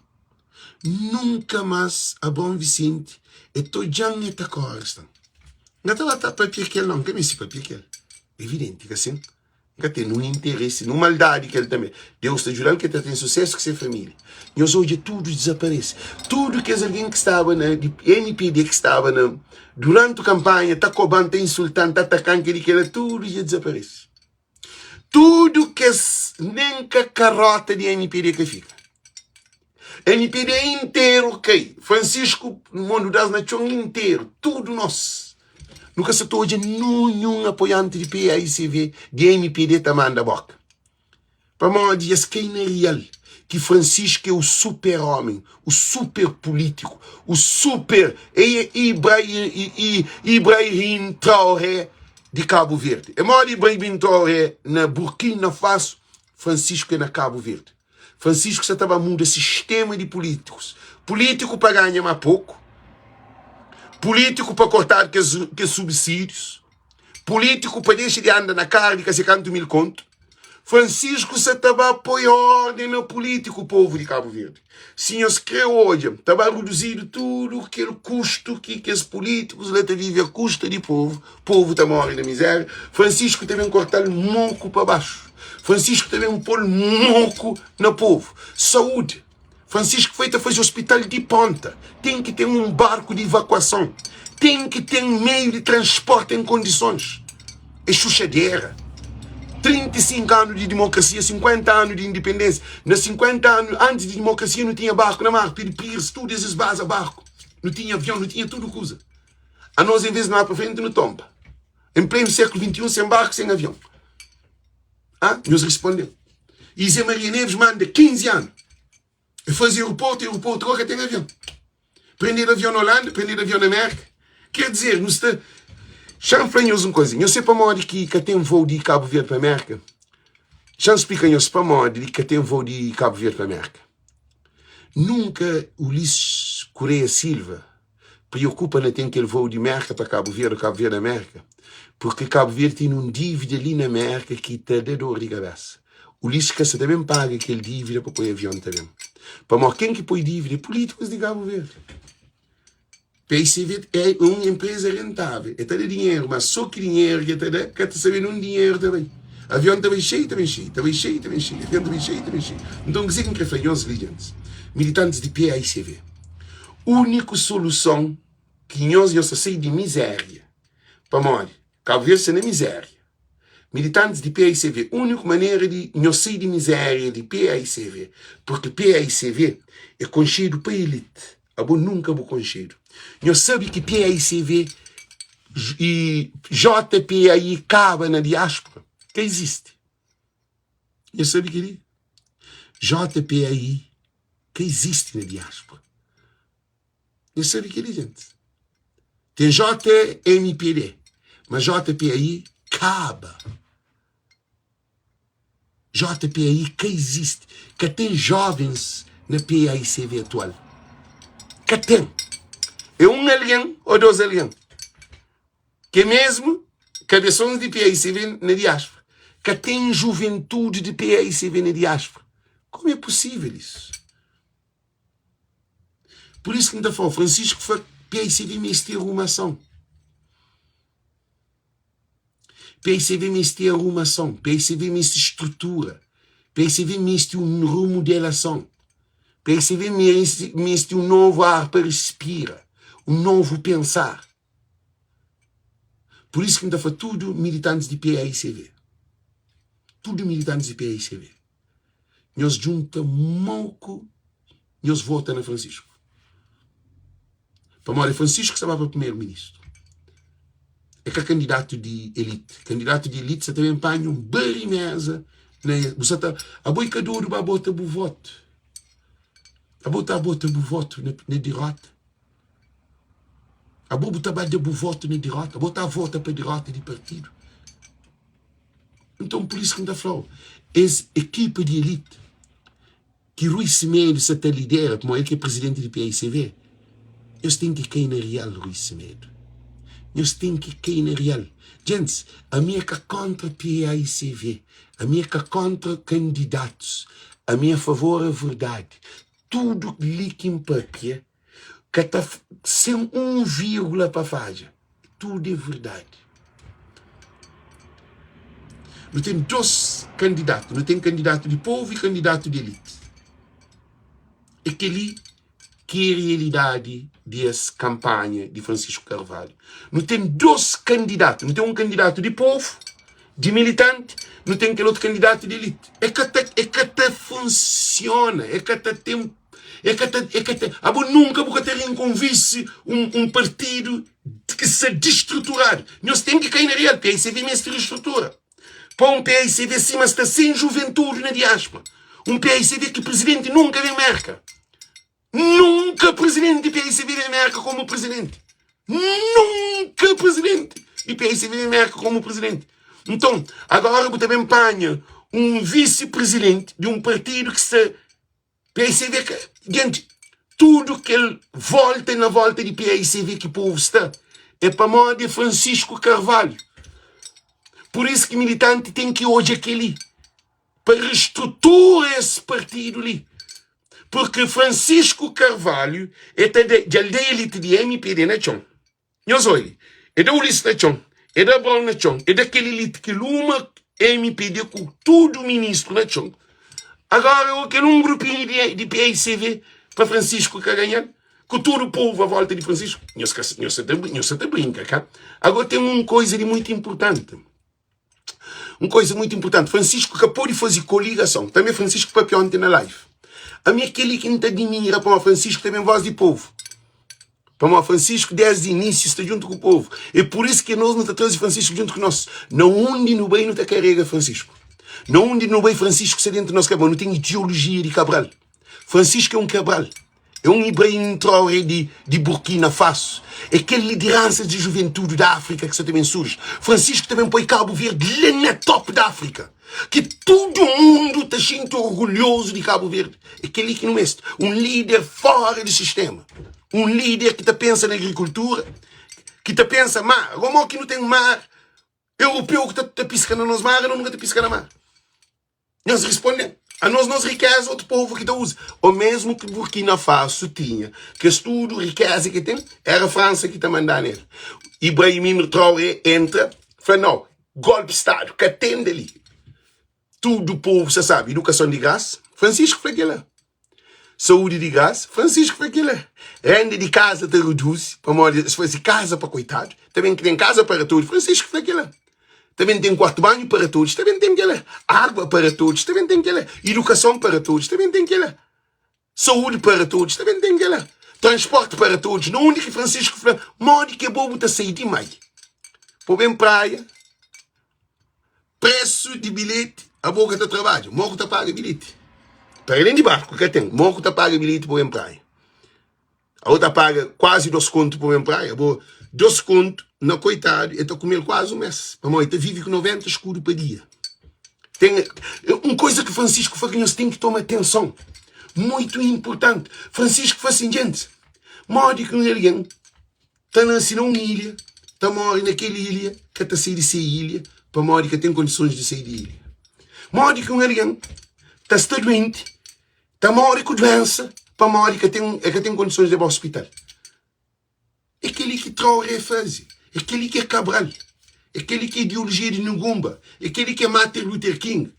Nunka más Abraão Vicente e ta odja-m e ta kóre sta. N ka ta ba ta papia ku el, nau. N ka meste papia ku el. Evidenti, ka sin? N ka ten nun interesi, nun maldadi ku el tanbe. Deus ta djuda-l ki el ta ten susésu ku se família. Nhos odja tudu dizaparese. Tudu kes algen ki staba na di MPD ki staba na duranti kanpanha ta koba-m, ta insulta-m, ta ataka-m, kel-li, kel-la, tudu dja dizaparese. Tudu kes nen ka karota di MPD ka fika. MPD interu kai. Francisco Mondo das na txon interu. Tudu nos. Nu ka sa ta odja nunhun apoianti di PAICV, di MPD ta manda boka. Pamodi es kai na real ki Francisco é o super homem, o super político, o super Ibrahim Traoré di Cabo Verde. É modi Ibrahim Traoré na Burkina Faso, Francisco é na Cabo Verde. Francisco sa ta ba muda sistema di políticos. Político pa ganha ma pouco, político pa cortado kes, kes subsídios, Pulítiku pa dexa di anda na kar di ka se kantu mil kontu. Francisco sa ta ba poi orden na pulítiku povu di Kabu Verdi. Si nhos kre odja, ta ba reduzidu tudu kel kustu ki kes pulítikus la ta vive a kusta di povu, povu ta more na mizéria. Francisco ta ben korta-l moku pa baxu. Francisco ta ben pô-l moku na povu. Saúdi. Francisco foi ta faze hospital di ponta. Ten ki ten un barku di evakuason. Ten ki ten meiu di transporti en kondisons. É xuxadera. 35 anu di dimokrasia, 50 anu di indipendênsia. Na 50 anu antis di dimokrasia nu tinha barku na mar, Piri Pires, tudu es es baza barku. Nu tinha avion, nu tinha tudu kuza. Anos en vez di nu ba pa frenti nu tonba. En plenu sékulu 21 sen barku, sen avion. Ah, nhos responde-m. E Zé Maria Neves manda 15 anu. E faze aeroporto, aeroporto agora ka ten avion. Prendedu avion na Holanda, prendedu avion na Amérika. Quer dizer, nu sta. Xa-m fla nhos un koza. Nhos sabe pamodi ki ka ten voo di Kabu Verdi pa Amérika? Xa-m splika nhos pamodi di ka ten voo di Kabu Verdi pa Amérika. Nunka Ulisses Correia Silva preokupa na ten kel voo di Merka pa Kabu Verdi ô Kabu Verdi Amérika, purki Kabu Verdi ten un dívida li na Merka ki ta da dor di kabésa. Ulisses ka sa ta ben paga kel dívida pa poi avion ta ben. Pamodi ken ki poi dívida é pulítikus di Kabu Verdi. PICV é un enpreza rentável, el ta da dinheru, ma sô ki dinheru ki el ta da ka ta sabe nunde dinheru ta bai. Avion ta bai xeiu, ta ben xeiu, ta bai xeiu, ta ben xeiu, avion ta bai xeiu, ta ben xeiu. Nton, kuzê ki N krê fla nhos li, gentis, militantis di PAICV, Úniku soluson ki nhos nhos ta sai di mizéria pamodi Kabu Verdi sta na mizéria militantis di paicv úniku manera di nhos sai di mizéria di paicv purki paicv é konxedu pa elite abo nunka bu konxedu nhos sabi ki paicv. i JPAI kaba na diáspora? Ka izisti. Nhos sabe kel-li? JPAI ka izisti na diáspora. Nhos sabe kel-li, gente? Ten JMPD, ma JPAI kaba. JPAI ka izisti. Ka ten jovens na PAICV atual. Ka ten. É un algen ô dos algen. Ke mesmu kabesons di PAICV na diáspora. Ka ten juventudi di PAICV na diáspora. Komu é pusível isu? Pur isu ki N ta fla-u, Francisco fla PAICV meste arumason. PICV meste arumason, PICV meste strutura, PICV meste un remodelason, PICV meste un novu ar pa respira, un novu pensar. Pur isu ki N ta fla tudu militantis di PICV, tudu militantis di PICV, nhos djunta moku nhos vota na Francisco. Pamodi Francisco sta ba pa primeru ministru. É ka kandidatu di elite. Kandidatu di elite sa ta ben panha un bari meza na bu sa ta abo i ka dodu ba bota bu votu. Abo ta bota bu votu na, na dirota. Abo bu ta ba da bu votu na dirota. Abo ta vota pa dirota di partidu. Nton pur isu ki N ta fla-u, es ekipa di elite ki Rui Semedo sa ta lidera, pamodi el ki é prizidenti di PAICV, nhos ten ki kai na rial Rui Semedo. Nhos ten ki kai na rial. Gentis, ami é ka kontra PAICV, ami é ka kontra kandidatus, ami é a favor a verdadi. Tudu li ki N papia ka ta sen un vírgula pa fadja. Tudu é verdadi. Nu ten dos kandidatu. Nu ten kandidatu di povu i kandidatu di elite. É kel-li ki é realidadi di es kanpanha di Francisco Carvalho. Nu ten dos kandidatu. Nu ten un kandidatu di povu, di militanti, nu ten kel otu kandidatu di elite. É ka ta, é ka ta funsiona, é ka ta ten É ka ta, é ka ta, abo nunka bu ka ta rinkonvise un, un partidu ki sta distruturadu. Nhos ten ki kai na real, PICV meste restrutura. Pa un PICV sima sta sen juventude na diáspora. Un PICV ki presidenti nunka ben Merka. Nunka presidenti PICV ben Merka komu presidenti. Nunka presidenti di PICV ben Merka komu presidenti. Nton, agora bu ta ben panha un visi-presidenti di un partidu ki sta PICV ka Genti, tudu kel volta na volta di PICV ki povu sta é pamodi é Francisco Carvalho. Pur isu ki militanti ten ki odja keli pa restrutura es partidu li. Purki Francisco Carvalho é ta da dja el da elite di MPD na txon. Nhos oi, e da Ulisses na txon, e da Abraão na txon, e da kel elite kel uma MPD ku tudu ministru na txon. Agora o kel un grupinhu di, di PICV pa Francisco ka ganha-l, ku tudu povu a volta di Francisco. Nhos ka, nhos sa ta, nhos sa ta brinka, ka? Agora ten un koisa di muitu importanti. Un koisa muitu importanti, Francisco ka pode faze koligason. Tanbe Francisco papia onti na live. Ami é kel-li ki N ta adimira pamodi Francisco ta ben voz di povu. Pamodi Francisco desdi inísiu sta djuntu ku povu. É pur isu ki nos nu ta traze Francisco djuntu ku nos. Na undi nu bai nu ta karega Francisco. Na undi nu bai Francisco sta dentu nos kabesa. Nu ten ideolojia di Cabral. Francisco é un Cabral. É un Ibrahim Traoré di, di Burkina Faso. É kel lideransa di juventude da Áfrika ki sta ta ben surji. Francisco ta ben poi Cabo Verde la na top da Áfrika. Ki tudu mundu ta xinti orgulhozu di Cabo Verde. É kel-li ki nu meste. Un líder fora di sistema. Un líder ki ta pensa na agrikultura, ki ta pensa mar. Agora mo ki nu ten mar europeu ki ta, ta piska na nos mar, nu nunka ta piska na mar. Nhos responde-m, anos nos rikéza otu povu ki ta uza. Ô mésmu ki Burkina Faso tinha kes tudu rikéza ki ten, éra Fransa ki ta mandá nel. Ibrahim Traoré entra, fla, Nau, golpi stadu ka ten da li. Tudu povu sa sabe, idukason di grasa, Francisco fla kel-la. Saúdi di grasa, Francisco fla kel-la. Renda di kaza ta reduzi, pamodi es faze kaza pa koitadu. Ta ben ten kaza para todos, Francisco fla kel-la. Ta ben ten kuartu banhu para todos, ta ben ten kel-la. Água para todos, ta ben ten kel-la. Idukason para todos, ta ben ten kel-la. Saúdi para todos, ta ben ten kel-la. Transporti para todos. Na undi ki Francisco fla, modi ki bo bu ta sai di mai? Pa bu ben praia, presu di bilheti, abo ka ta trabadja, mo ku ta paga bilheti. Para alén di barku ka ten, mo ku ta paga bilheti pa bu ben praia. Abo ta paga kuazi 2 kontu pa bu ben praia, abo 2 kontu na koitadu e ta kumel kuazi un mes, pamodi e ta vivi ku 90 skudu pa dia. Ten un koisa ki Francisco fla ki nhos ten ki toma atenson, muitu inpurtanti. Francisco fla sin, Djentis, modi ki un algen ta nase na un ilha, ta móre na kel ilha, ka ta sai di se ilha, pamodi ka ten kondisons di sai di ilha? Modi ki un algen ta sta duenti, ta móre ku duénsa, pamodi ka ten, el ka ten kondisons di ba ospital? É kel-li ki Traoré faze, é kel-li ki é Cabral, é kel-li ki é ideolojia di Ngumba, é kel-li ki é Martin Luther King,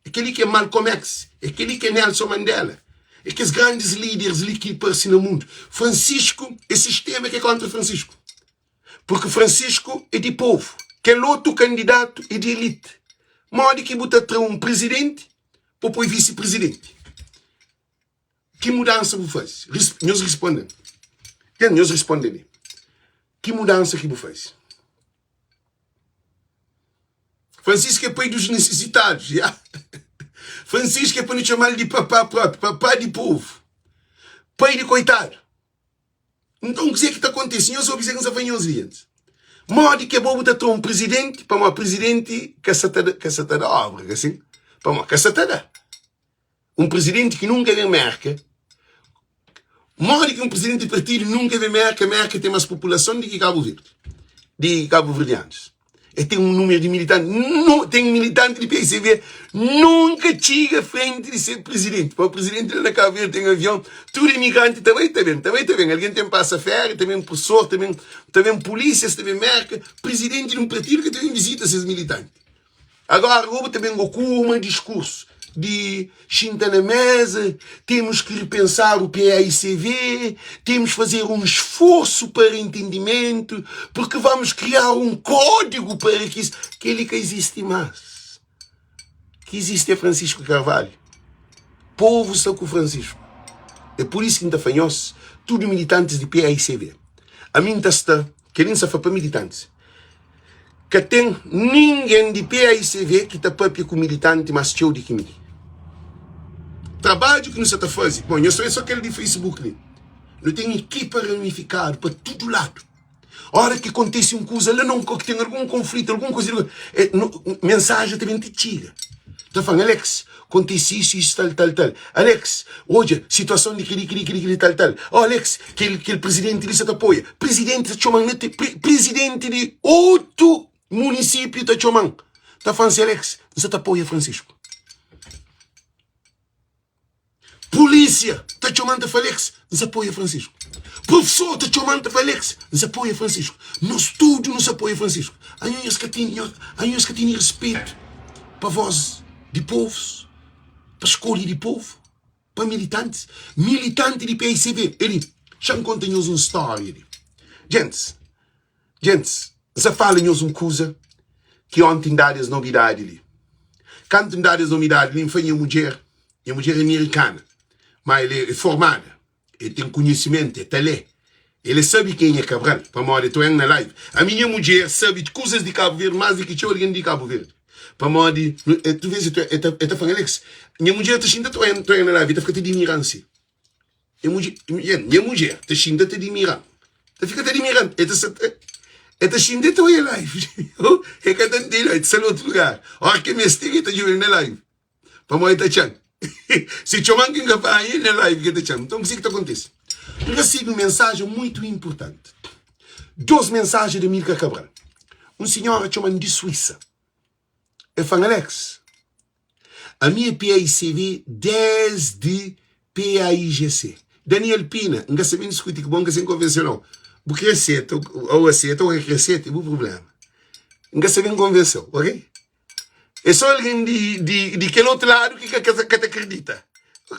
É kel-li ki é Malcolm X, é kel-li ki é Nelson Mandela, é kes grandis líderes li ki parse na mundu. Francisco é sistema ki é kontra Francisco, porque Francisco é di povu, kel otu kandidatu é di elite. Modi ki bu ta tra un prizidenti pa poi visi-prizidenti? Ki mudansa bu faze? Nhos responde-m. Ten, nhos responde li. Ki mudansa ki bu faze? Francisco é pai dos necessitados. Yeah. Francisco é para nos chamar de papá próprio, papá de povo, pai de coitado. Então, o que é que está acontecendo? Nhos ouvi dizer que não foi nhos li antes. Modi que bobo ta tra um presidente, para uma presidente que sa ta que sa ta da obra, assim? Para uma que sa ta da. Un prizidenti ki nunka ben Mérka. Modi ki un prizidenti di partidu nunka ben Mérka? Mérka ten más populason di ki Kabu Verdi, di kabuverdianus. El ten un númeru di militanti. Nu, ten militanti di PSB nunka txiga frenti di ser prizidenti. Pa prizidenti la na Kabu Verdi ten avion, tudu imigranti ta bai ta ben, ta bai ta ben. Algen ten pasa féria, ta ben profesor, ta ben, ta ben pulísias, ta ben Mérka. Prizidenti di un partidu ka ta ben vizita ses militanti. Agora gobu ta ben go ku uma diskursu di xinta na mesa, temos que repensar o PAICV, temos que fazer um esforço para entendimento, porque vamos criar um código para que isso. Kel-li ka izisti más. Ki izisti é Francisco Carvalho. Povo sta ku Francisco. É por isso ki N ta fla nhos, tudu militantes di PAICV, ami N ta sta Kel-li N sta fla pa militantis. Ka ten ningen di paicv ki ta papia ku militanti más txeu di ki mi. Trabadju ki nu sta ta faze, bon, nhos ta obi so kel di Facebook li. Nu ten ekipa ramifikadu pa tudu ladu. Óra ki kontise un kuza la na un ki ten algun konflitu, algun kuza, mensajen ta ben ti txiga. Ta fla-m, Alex, kontise isu, isu, tal, tal, tal. Alex, odja situason di keli, keli, keli, keli, tal, tal. Oh, Alex, kel, kel prizidenti li sa ta apoia. Prizidenti ta txoma-m na te, pri, prizidenti di otu munisípiu ta txoma-m. Ta fla-m si, Alex, N sa ta apoia Francisco. Polícia ta txoma-m ta fla Alex, N sa apoia Francisco. Professor ta txoma-m ta fla Alex, N sa apoia Francisco. Nos tudu nu sa apoia Francisco. Anho nhos ka ten, anho nhos ka tene respetu pa voz di povus, pa skolha di povu, pa militantis. Militanti di PICV, eli, xa-m konta nhos un stória li. Gentis, Gentis, N sa fala nhos un kuza ki onti N dadu es nobidadi li. Kantu N dadu es nobidadi li, N fla nha mudjer, nha mudjer é mirikana, má el é formada, el ten konhisimentu, el ta lé, el é sabe kenha é Cabral, pamodi el ta oia-m na live. Ami nha mudjer sabe kuzas di Kabu Verdi más di ki txeu algen di Kabu Verdi, pamodi tu vês el ta fla-m, Alex, nha mudjer ta xinta ta oia-m na live, el ta fika ta dimira-m si. Nha mudjer, nha mudjer ta xinta ta dimira-m. Ta fika ta dimira-m. E ta sa ta, e ta xinta e ta oia live. E ka ta ntende, e ta sta na otu lugar. Ora ki e meste, e ta djobe-m na live. Pamodi e ta atxa-m. Si txoma-m ki N ka panha, e na live ki e ta atxa-m. Nton, kuzê ki ta kontise? N resebe un mensajen muitu inpurtanti. Dôs mensajen di Amílcar Cabral. Un sinhora txoma-m di Suísa. El fla-m, Alex, ami é PAICV desdi PAIGC. Daniel Pina, N ka sabe diskuti ku bo, N ka sen konvense-u nau. Bu kre seta ou aseta ou ka kre seta é bu prubléma. N ka sabe konvense-u, ok? É sô algen di, di, di kel otu ladu ki ka, ka ta kridita.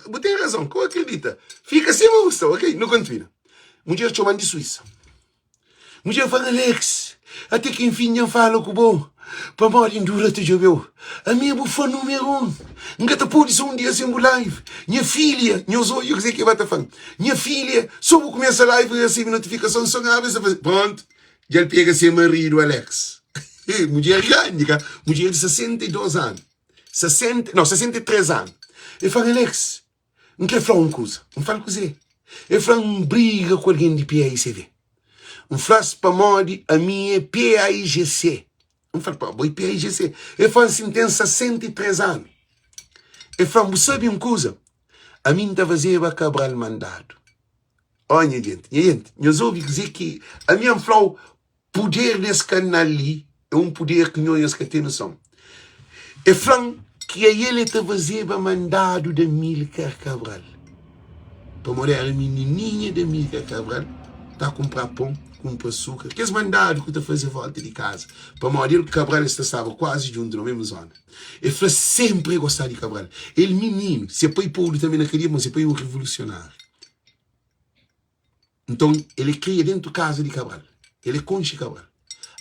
Bu ten razon, ka bu akridita. Fika sima bu sta, ok? Nu kontinua. Mudjer txoma-m di Suísa. Mudjer fla-m, Alex, ate ki enfin dja N fala ku bo, pamodi N dura ta djobe-u. Ami é bu fã númeru un. N ka ta pode sta un dia sen bu live. Nha filha, nhos odja kuzê ki el ba ta fla-m. Nha filha, sô bu kumesa live N resebe notifikason, sô N abri, N sta faze. Prontu. Dja el pega se maridu Alex. Mudjer grandi ka? Mudjer di 62 anu. 60, não, 63 anu. El fla, Alex, N kre fla-u un kuza. N fla-l kuzê? El fla, N briga ku algen di PAICV. N fla-s pamodi ami é PAIGC. N fla-l, pa bo é PAIGC? El fla-m si N ten 63 anu. El fla-m, bu sabe un kuza? Ami N ta fazeba Cabral mandadu. Ó nha jenti, nha jenti, nhos obi kuzê ki ami N fla-u. Puder des kanal li é un puder ki nho nhos ka ten noson. E fla-m ki ael e ta fazeba mandadu di Amílcar Cabral. Pamodi era minininha di Amílcar Cabral ta kunprá pon, kunpra sukra, kes mandadu ku ta faze volta di kaza. Pamodi el ku Cabral es ta staba kuazi djuntu na mesmu zona. E fla senpri e gostaba di Cabral. El mininu, se pai podu tanbe na kadia, pamodi se pai é un revolusionáriu. Nton, el é kria dentu kaza di Cabral. El é konxe Cabral.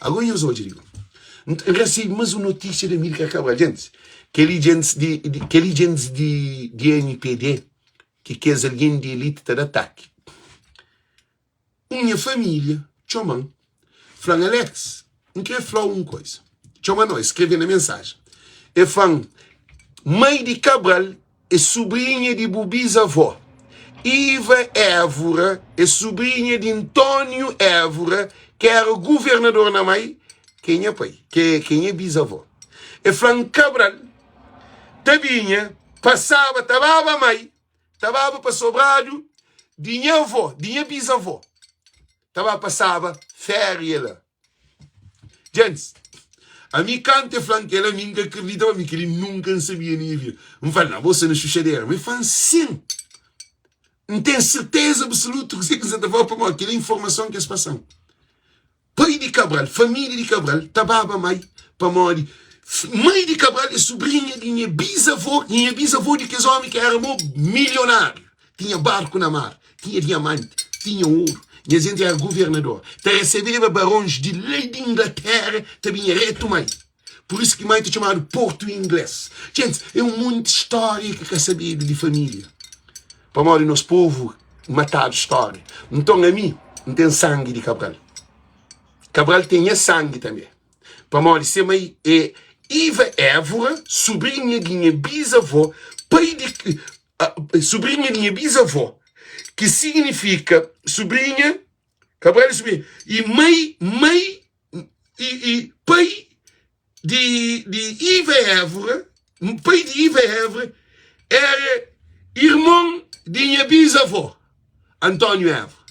Agora nhos odja li. N resebe mas un notísia di Amílcar Cabral. Gentis, kel-li gentis di, di, kel-li gentis di, di MPD, ki kes algen di elite ta da ataki. Un nha família txoma-m, fla-m, Alex, N kre fla-u un koisa. Txoma no, e skrebe na mensajen. E fla-m, Mai di Cabral é subrinha di bu bisavó. Iva Évora é subrinha di Ntóniu Évora, ki éra governador na Mai, ki é nha pai, ki é nha bisavó. E fla-m, Cabral ta binha, pasaba, ta baba Mai, ta baba pa Sobradu di nha avó, di nha bisavó. Ta ba pasaba féria la. Djentis, ami kantu e fla-m kel-la, mi N ka kridita ma mi kel-li nunka N sabia na nha vida. N fla-l, na bo sta na xuxadera. Ma e fla-m, sin! N ten serteza absolutu kuzê ki N sa ta fla pamodi kel-li é informason ki es pasa-m. Pai di Cabral, família di Cabral ta baba mai pamodi mai di Cabral é subrinha di nha bizavô i nha bizavô di kes ómi ki éra mo milionáriu. Tinha barku na mar, tinha diamanti, tinha oru. Nha jenti éra governador. Ta resebeba barons di la di Inglatéra ta binha retu mai. Pur isu ki mai ta txomadu Portu Inglês. Gentis, é un monti stória ki ka sabedu di família. Pamodi nos povu matadu stória. Nton ami, N ten sangi di Cabral. Cabral ten nha sangi tanbe. Pamodi se mai é Iva Évora, subrinha di nha bizavó, pai di Subrinha di nha bizavó, ki signifika subrinha, Cabral é subrinha, i mai, mai i, i pai di, di Iva Évora, pai di Iva Évora era irmon di nha bizavó, António Évora.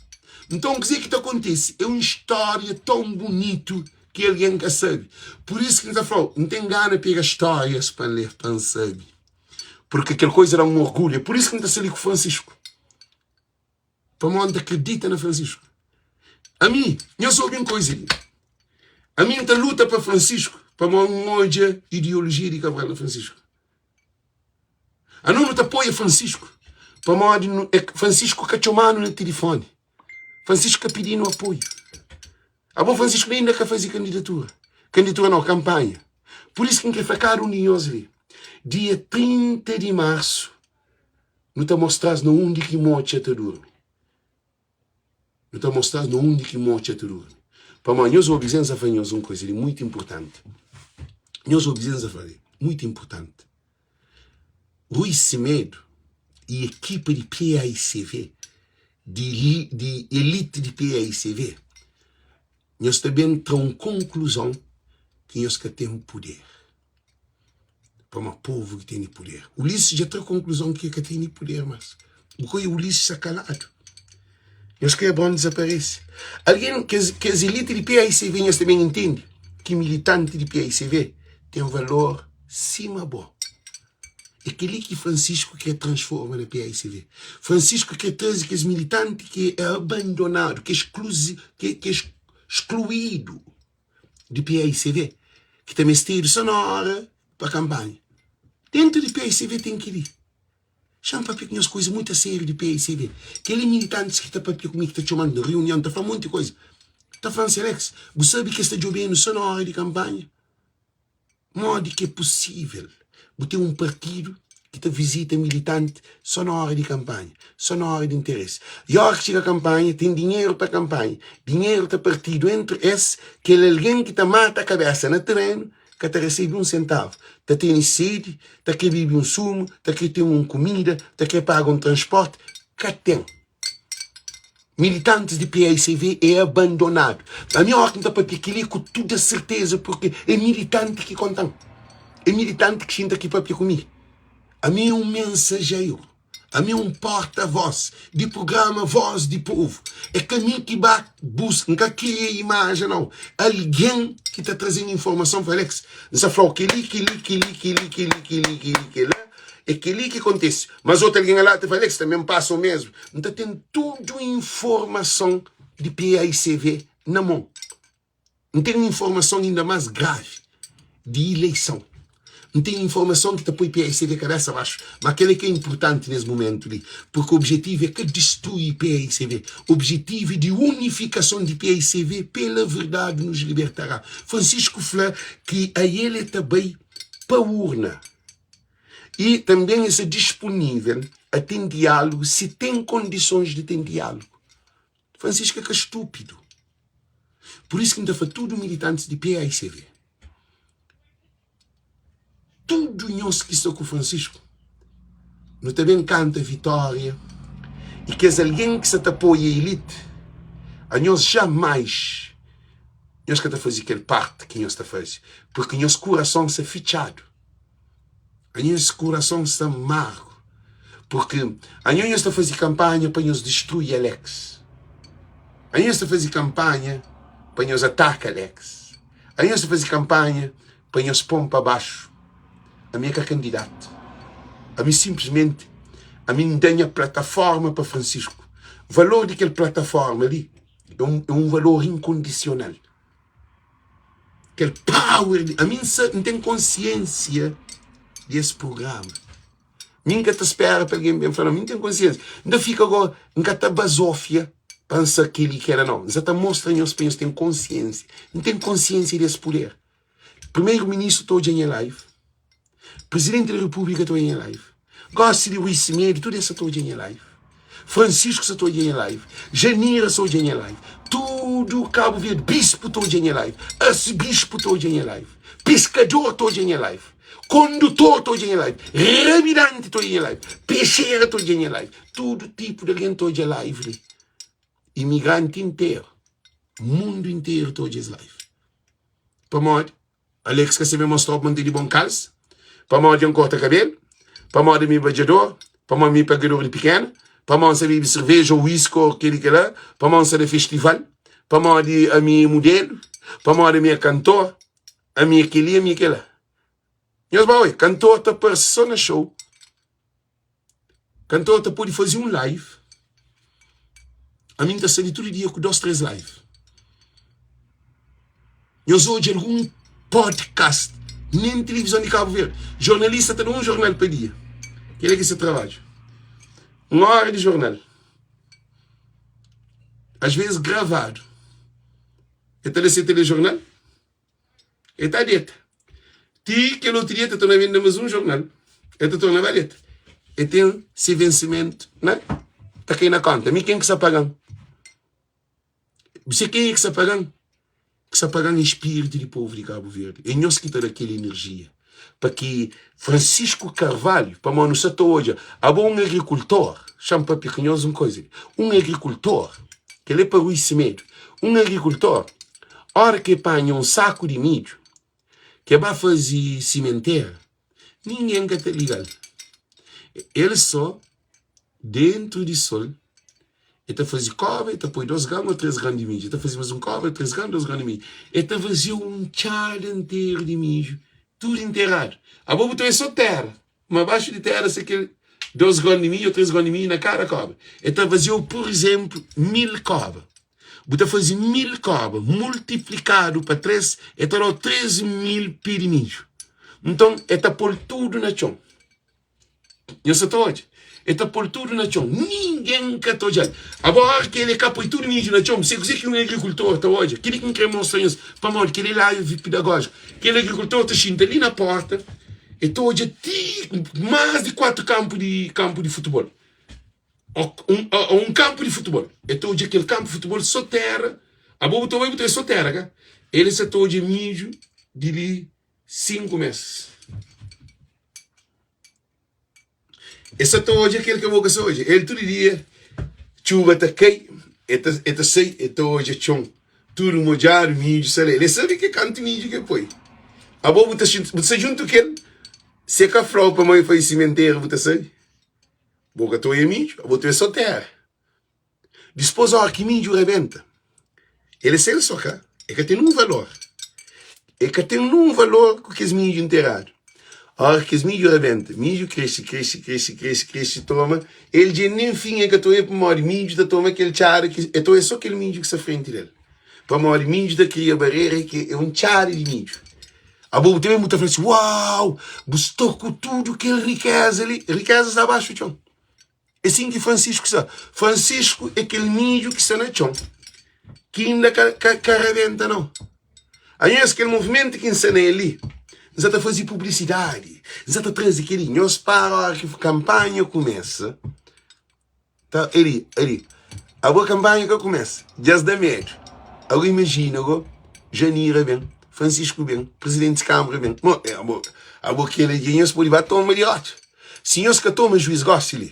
Nton, kuzê ki ta kontise? É un stória tão bunitu ki algen ka sabe. Pur isu ki N ta fla-u, N ten gana pega stórias pa N lé, pa N sabe. Porque kel koisa da-m un orgulhu. É pur isu ki N ta sta li ku Francisco. Pamodi N ta kridita na Francisco. Ami, nhos obi un koisa li. Ami N ta luta pa Francisco pamodi N odja ideolojia di Cabral na Francisco. Anu nu ta apoia Francisco pamodi nu, é, Francisco ka txoma-nu na tilifoni. Francisco ka pidi-nu apoiu. Abo Francisco nem inda ka faze kandidatura. Kandidatura não, kampanha. Por isso ki N kre fla kada un di nhos li, dia 30 di marsu nu ta mostra-s na undi ki motxa ta durmi. Nu ta mostra-s na undi ki motxa ta durmi. Pamodi nhos obi Zenza fla nhos un koisa li muitu inpurtanti. Nhos obi Zenza fla li, muitu inpurtanti. Rui Semedo e ekipa di PAICV, di, di elite di PAICV, nhos ta ben tra un konkluzon ki nhos ka ten puder. Pamodi povu ki tene puder. Ulisses dja tra konkluzon ki el ka tene puder mas. Bu ka oia Ulisses sta kaladu. Nhos kre Abraon dizaparese. Algen, kes, kes elite di PAICV nhos ta ben intende ki militanti di PAICV ten valor sima bo. É kel-li ki Francisco kre transforma na PAICV. Francisco kre traze kes militanti ki é abandonadu, ki é exclusi, ki, ki é excluídu di PAICV, ki ta mestedu só na óra pa kanpanha. Dentu di PAICV ten kel-li. Xa-m papia ku nhos kuza mutu a sériu di PAICV. Kel-li militantis ki ta papia ku mi, ki ta txoma-m na riunion, ta fla monti kuza. Ta fla-m, Selex, bu sabe ki es ta djobe-nu só na óra di kanpanha? Modi ki é pusível bu ten un partidu? ki ta vizita militanti so na ora di kanpanha, so na ora di interesi. I ora ki txiga kanpanha, ten dinheru pa kanpanha, dinheru ta partidu entri es, kel algen ki ta mata kabesa na terenu ka ta resebe un sentavu, ta tene sedi, ta kre bebe un sumu, ta kre ten un kumida, ta kre paga un transporti, ka ten. Militantis di paicv é abandonadu. Ami óki N ta papia kel-li ku tudu serteza purki é militanti ki konta-m, é militanti ki xinta ki papia ku mi. Ami é un mensajeiru, ami é un porta-vós di prugrama Voz di Povu. É ka mi ki ba buska, N ka kria imajen nau. Algen ki ta traze-m informason fla, Alex, N sa fla-u kel-li, kel-li, kel-li, kel-li, kel-li, kel-li, kel-li, kel-la. É kel-li ki kontise. Mas otu algen la ta fla, Alex, tanbê N pasa omésmu. N ta ten tudu informason di paicv na mon. N ten informason inda más gravi di ileison. N ten informason ki ta poi paicv kabésa baxu. Má kel-li ka é inpurtanti nes mumentu li, purki objetivu é ka distrui paicv. Objetivu é di unifikason di paicv pela verdade nos libertará. Francisco fla ki ael el ta bai pa urna. I tanben el sta disponível a ten diálugu si ten kondisons di ten diálugu. Francisco é ka stúpidu. Pur isu ki N ta fla tudu militantis di paicv, tudu nhos ki sta ku Francisco, nu ta ben kanta vitória i kes algen ki sta ta apoia elite, anhos jamais nhos ka ta faze kel parti ki nhos ta faze, purki nhos kurason sta fitxadu. Anhos kurason sta margu Purki anho nhos ta fazi kanpanha pa nhos distrui Alex Anho nhos ta fazi kanpanha pa nhos ataka Alex Anho nhos ta fazi kanpanha pa nhos pon pa baxu Ami é ka kandidatu Ami sinplismenti ami N da nha plataforma pa Francisco Valor di kel plataforma li é un, é un valor inkondisional Kel power di ami N sa N ten konsiensia di es prugrama. Mi N ka ta spera pa algen ben fla-m, mi N ten konsiensia. N ta fika go, N ka ta bazofia pa N sa kel-li kel-la nau. N sa ta mostra nhos pa nhos ten konsiensia. N ten konsiensia di es puder. Primeru ministru ta odja nha live. Presidente da República ta odja nha live. Gosi di Rui Semedo, tudo es sa ta odja nha live. Francisco sa ta odja nha live. Janira sa odja nha live. Tudo Cabo Verde, bispo ta odja nha live. Arcebispo ta odja nha live. Pescador ta odja nha live. Condutor ta odja nha live. Rabidante ta odja nha live. Peixeira ta odja nha live. Tudo tipo de alguém ta odja live li. Imigrante inteiro, mundo inteiro ta odja es live. Pamodi? Alex ka sabe mostrau pa N tene bon kalsa, pamodi N korta kabelu, pamodi mi é badjador, pamodi mi é pagador di pikena, pamodi N sa bebe serveja ou whisky ou kel-li kel-la, pamodi N sta na festival, pamodi ami é mudelu, pamodi ami é kantor, ami é kel-li, ami é kel-la. Nhos ba oi, kantor ta parse so na show. Kantor ta pode faze un live. Ami N ta sta li tudu dia ku dos, tres live. Nhos odja algun podcast, nen tilivizon di Kabu Verdi. Jornalista ta da un jornal pa dia. Kel-la ki é se trabadju. Un óra di jornal. Às vezes gravadu. El ta da se telejornal. El ta deta. Ti kel otu dia ta torna bende mas un jornal. El ta torna ba deta. El ten se vensimentu na ta kai na konta. Mi ken ki sa paga-m? Bu se kenha ki sa paga-m? Ki sa paga-m é spiritu di povu di Kabu Verdi. É nhos ki ta da kel enerjia pa ki Francisco Carvalho, pamodi nu sa ta odja abo un agrikultor, xa-m papia ku nhos un koza li, un agrikultor, kel-li é pa Rui Semedo, un agrikultor Ora ki e panha un saku di midju ki e ba faze simentera, ningen ka ta liga-l. El so, dentru di sol, e ta faze kova, e ta poi dos gran o tres gran di midju. E ta faze mas un kova, tres gran, dos gran di midju. E ta vazia un txada nteru di midju, tudu nteradu. Abo bu ta oja so tera, ma baxu di tera sta kel dos gran di midju o tres gran di midju na kada kova. E ta vazia-u, pur izenplu, 1000 kova. Bu ta faze 1000 kóba multiplikadu pa 3, e ta da-u 3000 pé di midju. Nton, e ta pô-l tudu na txon. Nhos sa ta odja? E ta pô-l tudu na txon. Ningen ka ta odja-l. Abo, óra ki el e ka poi tudu midju na txon, se kuzê ki un agrikultor ta odja? Kel-li ki N krê mostra nhos, pamodi kel-li é live pedagójiku. Kel agrikultor ta xinta li na pórta. E ta odja ti más di 4 kanpu di kanpu di futebol. O un, o un kanpu di futebol. E ta odja kel kanpu di futebol só tera. Abo bu ta bai bu ta odja só tera ka? El sa ta odja midju di li 5 mes. E sa ta odja kel ki bo ka sa odja. El tudu dia txuba ta kai, e ta, e ta sai, e ta odja txon tudu modjadu, midju sa la. El e sabe ke kantu midju ke poi. Abo bu ta xinti, bu ta sta djuntu kel, si e ka flau pamodi e faze simentera bu ta sabe? Bo ka ta odja midju, abo ta odja so tera. Dispôs óra ki midju rabenta, el é sel só ka, e ka ten nun valor. E ka ten nun valor ku kes midju nteradu. Óra ki kes midju rabenta, midju krese, krese, krese, krese, krese, toma, el dja nen fin e ka ta oia pamodi midju ta toma kel txada ki e ta oia só kel midju ki sta frenti del. Pamodi midju ta kria barera ki é un txada di midju. Abo bu ta ben bu ta fla si, uau, bu sta ku tudu kel rikeza li. Rikeza sta baxu txon. É sin ki Francisco sta. Francisco é kel midju ki sta na txon, ki inda ka, ka, ka rebenta nau. Anhos, kel movimentu ki N sta na el li, N sa ta faze publisidadi, N sa ta traze kel-li. Nhos para óra ki kanpanha kumesa, ta, el li, el li. Abo kanpanha ka kumesa, dja es da medu. Ago imajina go, Janira ben, Francisco ben, Presidenti di Kanbra ben. Mo, abo, abo kel-li dja nhos pode ba toma di rotxa. Si nhos ka toma juiz gosi li,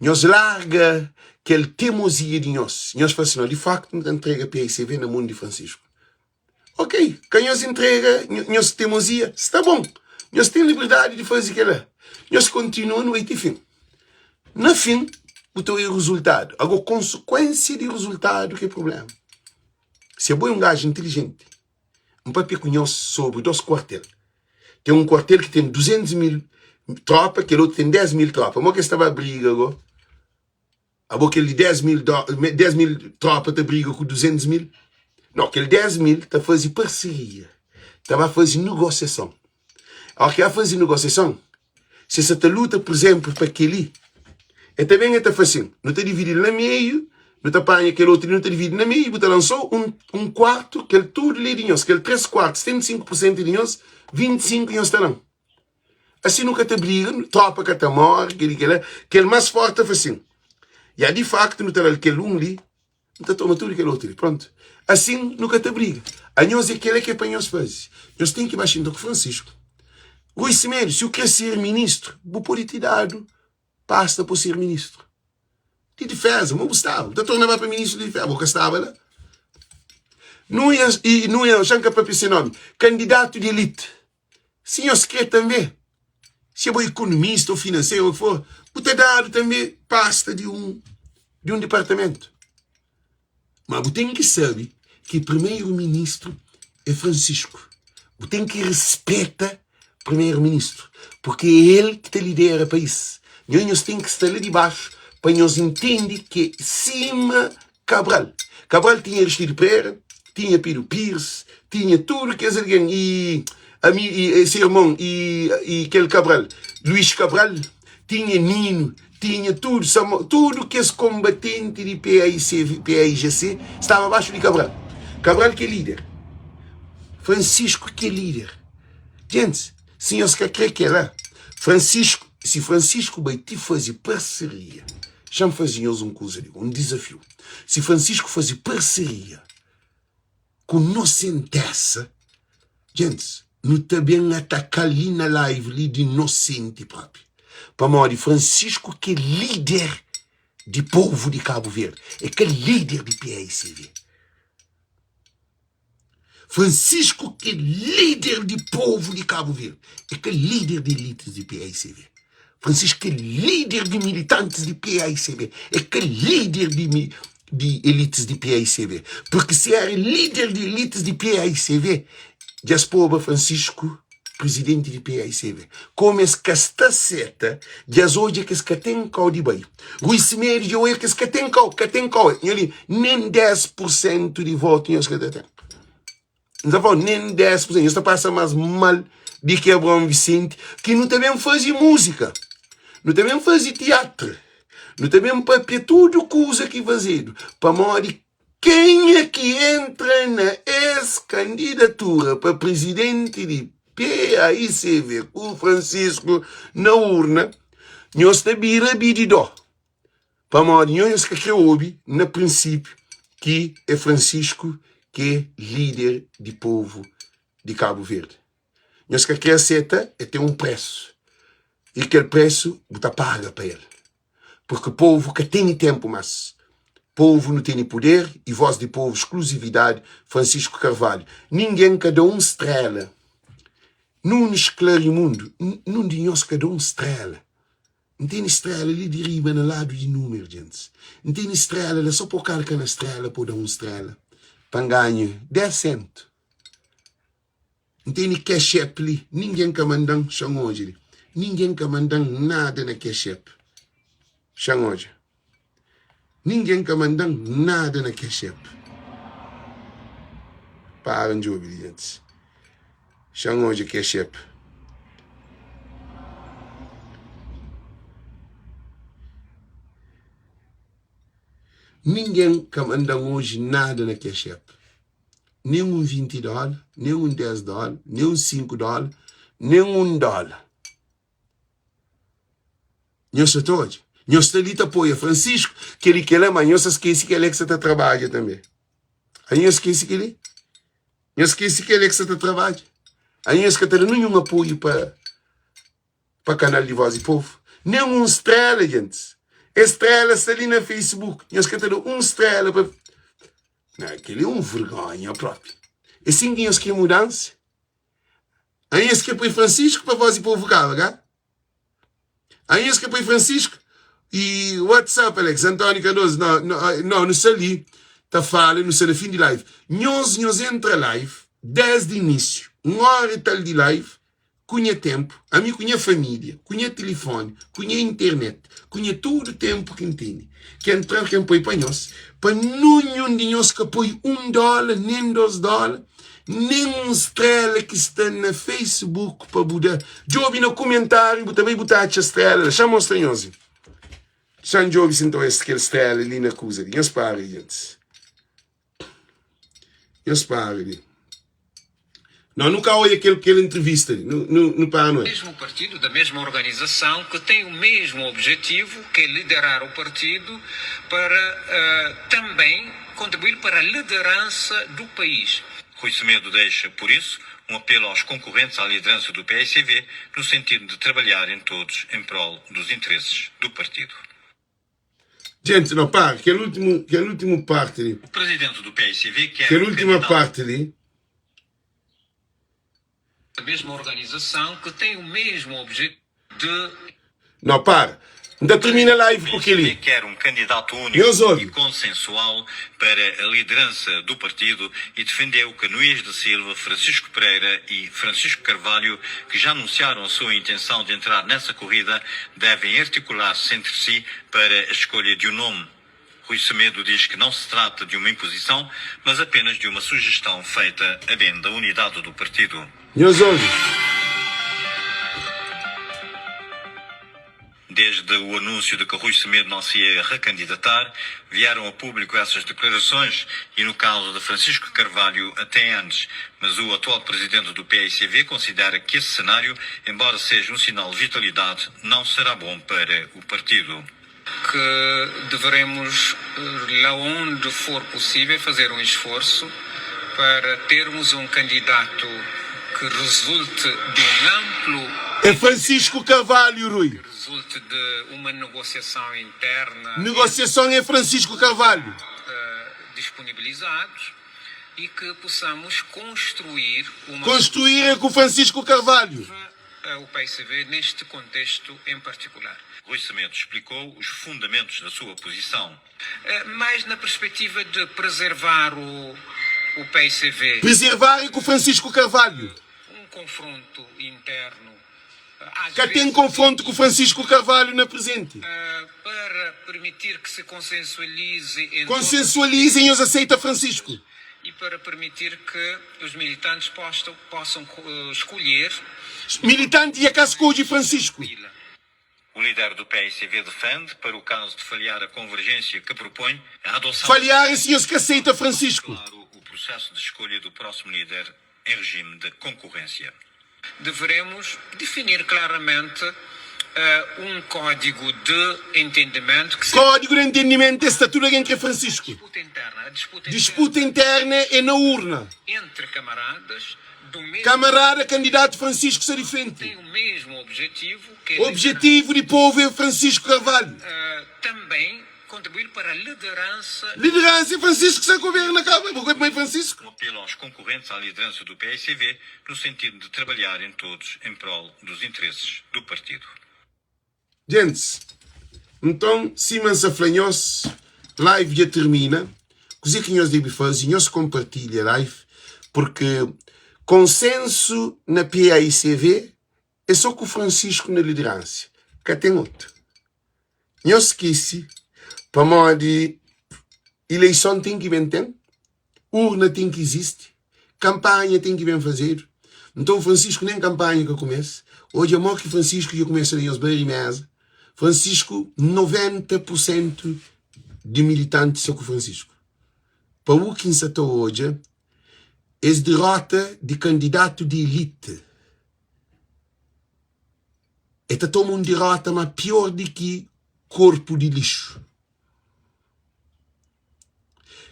nhos larga kel temozia di nhos, nhos fla si, No, di faktu nu ta ntrega PICV na mon di Francisco. Ok, ka nhos ntrega nhos temozia, sta bon, nhos ten liberdadi di faze kela, nhos kontinua nu bai ti fin. Na fin, bu ta obi rezultadu. Ago, konsekuensia di rezultadu ki é problema. Si abo é un gaju intilijenti, N papia ku nhos sobri dos kuartel. Ten un kuartel ki ten 200 mil tropa, kel otu ten 10 mil tropa. Mo ki es ta ba briga go? Abo kel di 10 mil, 10 mil tropa ta briga ku 200 mil? No, kel 10 mil ta faze parseria, ta ba faze negosiason. Ó ki a faze negosiason, Si es sa ta luta, pur izénplu, pa kel-li, el ta ben el ta fla sin, Nu ta dividi-l na meiu, nu ta panha kel otu li, nu ta dividi na meiu, bu ta da-m sô un, un kuartu, kel tudu li é di nhos, kel três kuartu, 75 pur sentu é di nhos, 25 nhos ta da-m. Asi nu ka ta briga, trópa ka ta móre, kel-li, kel-la. Kel más fórti ta fla sin, Ya, di faktu, nu ta da-l kel un li, N ta toma tudu kel otu li. Prontu. Asin nu ka ta briga. Anhos é kela ki é pa nhos faze. Nhos ten ki ba xinta ku Francisco. Rui Semedo, si u kre ser ministru, bu pode ti dadu pasta pa u ser ministru di difeza. Ma bu staba. Bu ta torna ba pa ministru di difeza. Bu ka staba la. Nunes i Nunes, xa N ka papia se nomi, kandidatu di elite. Si nhos kre tanbe, si abo é ikonomista ou finanseru ou ki for, bu ta dadu tanbe pasta di un di un dipartamentu. Ma bu ten ki sabe ki primeru ministru é Francisco. Bu ten ki rispeta primeru ministru, purki é el ki ta lidera país. Nho nhos ten ki sta la di baxu pa nhos intende ki sima Cabral. Cabral tinha Aristide Pereira, tinha Pedro Pires, tinha tudo kes algen e ami e se irmon e, e kel Cabral, Luís Cabral, tinha Nino, tinha tudo, Samo, tudo kes combatente di PAIC, PAIGC estava abaixo de Cabral. Cabral que é líder. Francisco que é líder. Gente, se nhos ka kre kela, Francisco, se Francisco bai ti faze parceria Xa-m faze nhos un kuza li, un dizafiu. Si Francisco faze parseria ku Nosentesa, gentis, nu ta ben ataka-l li na live li di Nosenti propi. Pamodi Francisco ki é lider di povu di Kabu Verdi, é ka lider di PAICV. Francisco ki é líder di povu di Kabu Verdi, é ka líder di elites di PAICV. Francisco ki é líder di militantes di PAICV, é ka líder di, di elites di PAICV. Porque se era líder di elites di PAICV, dja es poba Francisco presidenti di PAICV. Komu es ka sta seta, dja es odja ki es ka ten kau di bai. Rui Semedo dja odja ki es ka ten kau, ka ten kau. Nha li, nen 10 pur sentu di votu nhos ka ta ten. N ta fla-u, nen 10 pur sentu. Nhos ta pasa mas mal di ki Abraão Vicente, ki nu ta ben faze múzika, nu ta ben faze tiatru, nu ta ben papia tudu kuza ki fazedu, pamodi kenha ki entra na es kandidatura pa prizidenti di. PAICV ku Francisco na urna, nhos ta bira bididó. Pamodi nho nhos ka kre obi na prinsipiu ki e Francisco ki e lider di povu di Kabu Verdi. Nhos ka kre aseta e ten un presu i kel presu bu ta paga pa el. Purki povu ka tene tenpu mas. Povu nu tene puder i vos di povu sklusividadi Francisco Carvalho. Ningen ka da un strela. Nunes Clarimundo, nun di nhos ka da un strela. N tene strela li di riba na ladu di numeru, djentis. N tene strela la so pa bu kalka na strela pa bu da un strela pa N ganha 10 sentu. N tene cash app li, ningen ka manda-m, xa-m odja li. Ningen ka manda-m nada na cash app. Xa-m odja. Ningen ka manda-m nada na cash app. Para N djobe li, djentis. Xa-m odja cash app. Ningen ka manda-m oji nada na cash app. Nen un 20 dóla, nen un 10 dóla, nen un 5 dóla, nen un dóla. Nhos sa ta odja? Nhos sta li ta apoia Francisco, kel-li, kel-la, má nhos sa skese kel-la ki sa ta trabadja tanbê. Aí nhos skese kel-li? Nhos skese kel-la ki sa ta trabadja? Aí nhos ka ta da ninhun apoiu pa pa kanal di Voz di Povu. Nen un strela, gentis. Es strela sta li na Facebook. Nhos ka ta da un strela pa. Não, kel-li é un vergonha própi. É sin ki nhos kre mudansa? Aí nhos kre poi Francisco pa Voz di Povu kaba, ka? Aí nhos kre poi Francisco e what's up Alex António Cardoso no, no, no, nu sta li ta fala, nu sta na fim di live. Nhos, nhos entra live desde início, um hora e tal di live, ku nha ténpu, ami ku nha família, ku nha tilifóni, ku nha internet, ku nha tudu ténpu ki N tene, ki N tra, ki N poi pa nhos, pa ninhun di nhos ka poi un dóla, nen dôs dóla, nen un stréla ki sta na Facebook pa bu da. Djobe na kumentáriu, bu ta bai bu ta atxa stréla la. Xa-m mostra nhos li. Xa-m djobe si N ta odja kel stréla li na kuza li. Nhos para li, gentis. Nhos para li. Não, nu ka oia kel, kel entrevista li. Nu, nu, nu para nu. Mesmo partido, da mesma organização, que tem o mesmo objetivo, que é liderar o partido para uh, também contribuir para a liderança do país. Rui Semedo deixa, por isso, um apelo aos concorrentes à liderança do PICV no sentido de trabalharem todos em prol dos interesses do partido. Gente, não, para, kel último, kel último parte li. O presidente do PICV quer Kel última parte li. A mesma organização que tem o mesmo objetivo de. Não, para. N ta termina live ku kel-li. PICV quer um candidato único Nhos obi. e consensual para a liderança do partido e defendeu que Nunes da Silva, Francisco Pereira e Francisco Carvalho, que já anunciaram a sua intenção de entrar nessa corrida, devem articular-se entre si para a escolha de um nome. Rui Semedo diz que não se trata de uma imposição, mas apenas de uma sugestão feita a bem da unidade do partido. Nhos obi. Desde o anúncio de que Rui Semedo não se ia recandidatar, vieram a público essas declarações e, no caso de Francisco Carvalho, até antes. Mas o atual presidente do PICV considera que esse cenário, embora seja um sinal de vitalidade, não será bom para o partido. Que deveremos, lá onde for possível, fazer um esforço para termos um candidato que resulte de um amplo. É Francisco Carvalho, Rui. Que resulte de uma negociação interna. Negociação é Francisco Carvalho. Disponibilizados e que possamos construir uma. Construir é com Francisco Carvalho. O PICV neste contexto em particular. Rui Semedo explicou os fundamentos da sua posição. Mais na perspectiva de preservar o, o PICV. Preservar é com Francisco Carvalho. Um confronto interno. Cá tem confronto com Francisco Carvalho na presente. Para permitir que se consensualize. Consensualizem os aceita Francisco. E para permitir que os militantes possam, possam escolher. Militante e a cá escolhe Francisco. O líder do PICV defende, para o caso de falhar a convergência que propõe, a adoção. Falhar, senhores que aceita Francisco. Claro, o processo de escolha do próximo líder em regime de concorrência. Deveremos definir claramente um código de entendimento que Código de entendimento é sta tudo alguém que é Francisco. Disputa interna. A disputa Disputa interna é na urna. entre camaradas do mesmo Camarada candidato Francisco sta di frente. tem o mesmo objetivo que é Objetivo di povo é Francisco Carvalho. também contribuir para a liderança. Liderança é Francisco sta governa Cabo Verde. Bo Francisco. Um apelo aos concorrentes à liderança do PAICV no sentido de trabalharem todos em prol dos interesses do partido. Gentis, nton, sima N sa fla nhos, live dja tirmina. Kuzê ki nhos debe faze? Nhos konpartilha live, purki konsensu na PAICV é so ku Francisco na lideransa, ka ten otu. Nhos skese pamodi ileison ten ki ben ten, urna ten ki izisti, kanpanha ten ki ben fazedu. Nton Francisco nen kanpanha ka kumesa. Odja mo ki Francisco dja kumesa da nhos bari meza. Francisco 90 pur sentu di militanti sta ku Francisco. Pa u ki N sa ta odja es dirota di kandidatu di elite. E ta toma un dirota ma pior di ki korpu di lixu.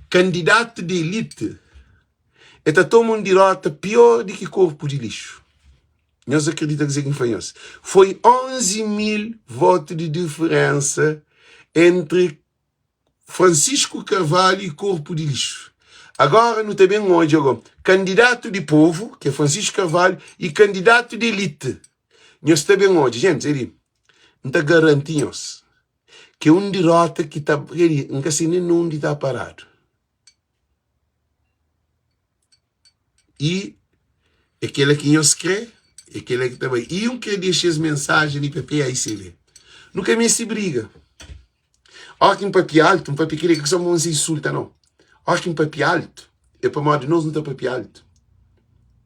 Kandidatu di elite e ta toma un dirota pior di ki korpu di lixu. Nhos akredita kuzê ki N fla nhos? Foi 11 mil votu di diferensa entri Francisco Carvalho e korpu di lixu. Agora nu ta ben odja go kandidatu di povu, ki é Francisco Carvalho, e kandidatu di elite. Nhos ta ben odja, gentis, é li, N ta garanti nhos ki é un dirota ki ta, N ka sai nen undi ta paradu. I é kela ki nhos kre, é kela ki ta bai. I un kre dexa es mensajen li pa PAICV. Nu ka meste briga. Óra ki N papia altu, N papia kel-li, ka sô pa N insulta, nau. Óra ki N papia altu, é pamodi nos nu ta papia altu.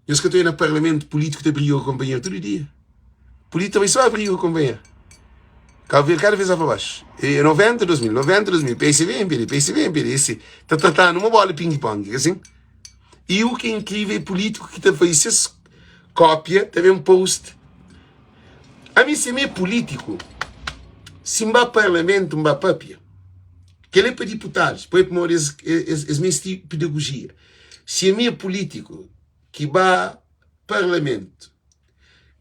Nhos ka ta oia na parlamentu pulítiku ta briga ku konpanheru tudu dia. Pulítiku ta bai sô briga ku konpanheru. Kabu Verdi kada vez va pa baxu. É 90, 2000, 90, 2000, PSB, MPD, PSB, MPD, esse ta tratanu uma bola ping-pong, ka sin? E u ki é inkrivel é pulítiku ki ta faze ses kópia, ta ben post. Ami si mi é pulítiku, si N ba parlamentu N ba papia, kel-li é pa diputadus, poi pamodi es, es, es meste pedagojia. Si ami é pulítiku ki ba parlamentu,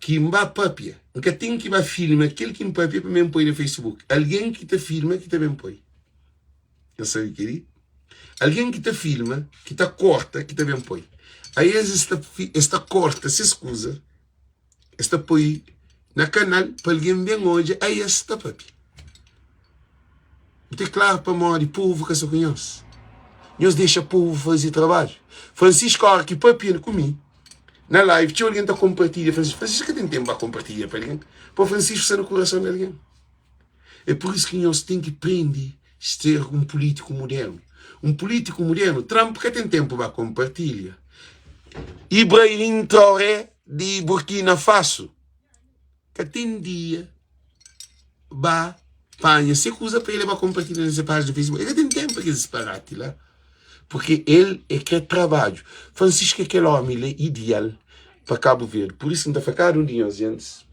ki N ba papia, N ka ten ki ba filma kel ki N papia pa mi N poi na Facebook. Algen ki ta filma ki ta ben poi. Nhos sabe kel-li? Algen ki ta filma, ki ta korta, ki ta ben poi. Aí es ta, es ta korta ses kuza, es ta poi na kanal pa algen ben odja, aí es ta papia. Bu ten klaru pamodi povu ka sta ku nhos. Nhos dexa povu faze trabadju. Francisco ora ki papia ku mi na live, txeu algen ta konpartilha Francisco. Francisco ka ten tenpu ba konpartilha pa algen. Po Francisco sta na kurason di algen. É pur isu ki nhos ten ki prende ser un pulítiku mudernu. Un pulítiku mudernu, Trump ka ten tenpu ba konpartilha. Ibrahim Traoré di Burkina Faso ka ten dia ba panha se kuza pa el ba konpartilha na se pájina di Facebook. El ka ten tenpu pa kes disparati la. Purki el é kre trabadju. Francisco é kel omi la ideal pa Kabu Verdi. Pur isu N ta fla kada un di nhos gentis,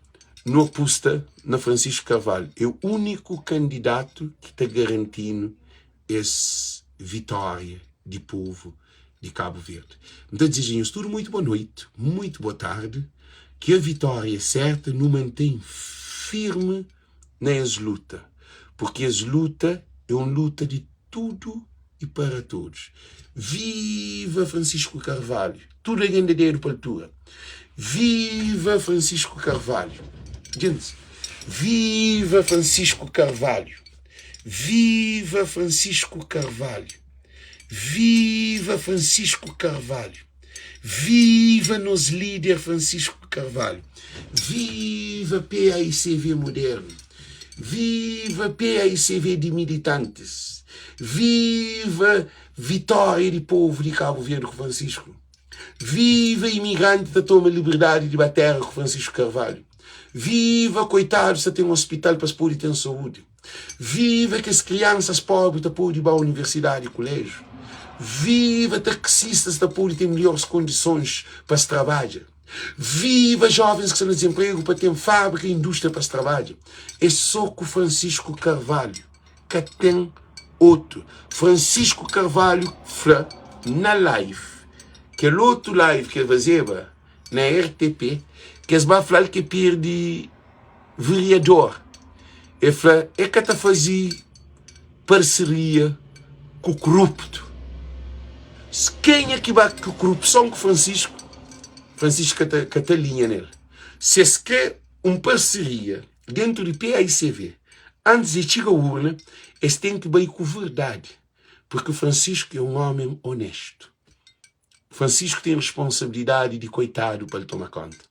nu apusta na Francisco Carvalho. É úniku kandidatu ki ta garanti-nu es vitória di povu di Kabu Verdi. N ta dizeja nhos tudu muitu boa noiti, muitu boa tardi, ki a vitória é serta, nu mantém firmi na es luta, purki es luta é un luta di tudu e para todos. Viva Francisco Carvalho! Tudu algen da dedu pa altura. Viva Francisco Carvalho! Gentis, viva Francisco Carvalho! Viva Francisco Carvalho! Viva Francisco Carvalho! Viva nos líder Francisco Carvalho! Viva PAICV moderno! Viva PAICV di militantes! Viva vitória di povo di Cabo Verde ku Francisco! Viva imigrante ta toma liberdade di ba terra ku Francisco Carvalho! Viva koitadus ta ten hospital pa es pode ten saúde! Viva kes kriansas pobri ta pode ba universidadi i kuleju. Viva taksistas ta pode ten melhores kondisons pa es trabadja. Viva jovens ki sta na dizenpregu pa ten fabrika e industria pa es trabadja. É so ku Francisco Carvalho, ka ten otu. Francisco Carvalho fla na live, kel otu live ki el fazeba na RTP, ki es ba fla-l ki el perde vereador. El fla el ka ta faze parseria ku koruptu. Kenha ki ba ku korupson ku Francisco, Francisco ka ta, ka ta alinha nel. Si es kre un parseria dentu di PAICV, antis di txiga urna, es ten ki bai ku verdadi, porque Francisco é un omen onestu. Francisco ten responsabilidadi di koitadu pa el toma konta.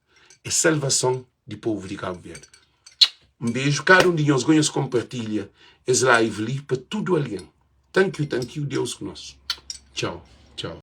É salvason di povu di Kabu Verdi. Un beju kada un di nhos, go nhos konpartilha es live li pa tudu algen. Thank you, thank you, Deus ku nos. Txau.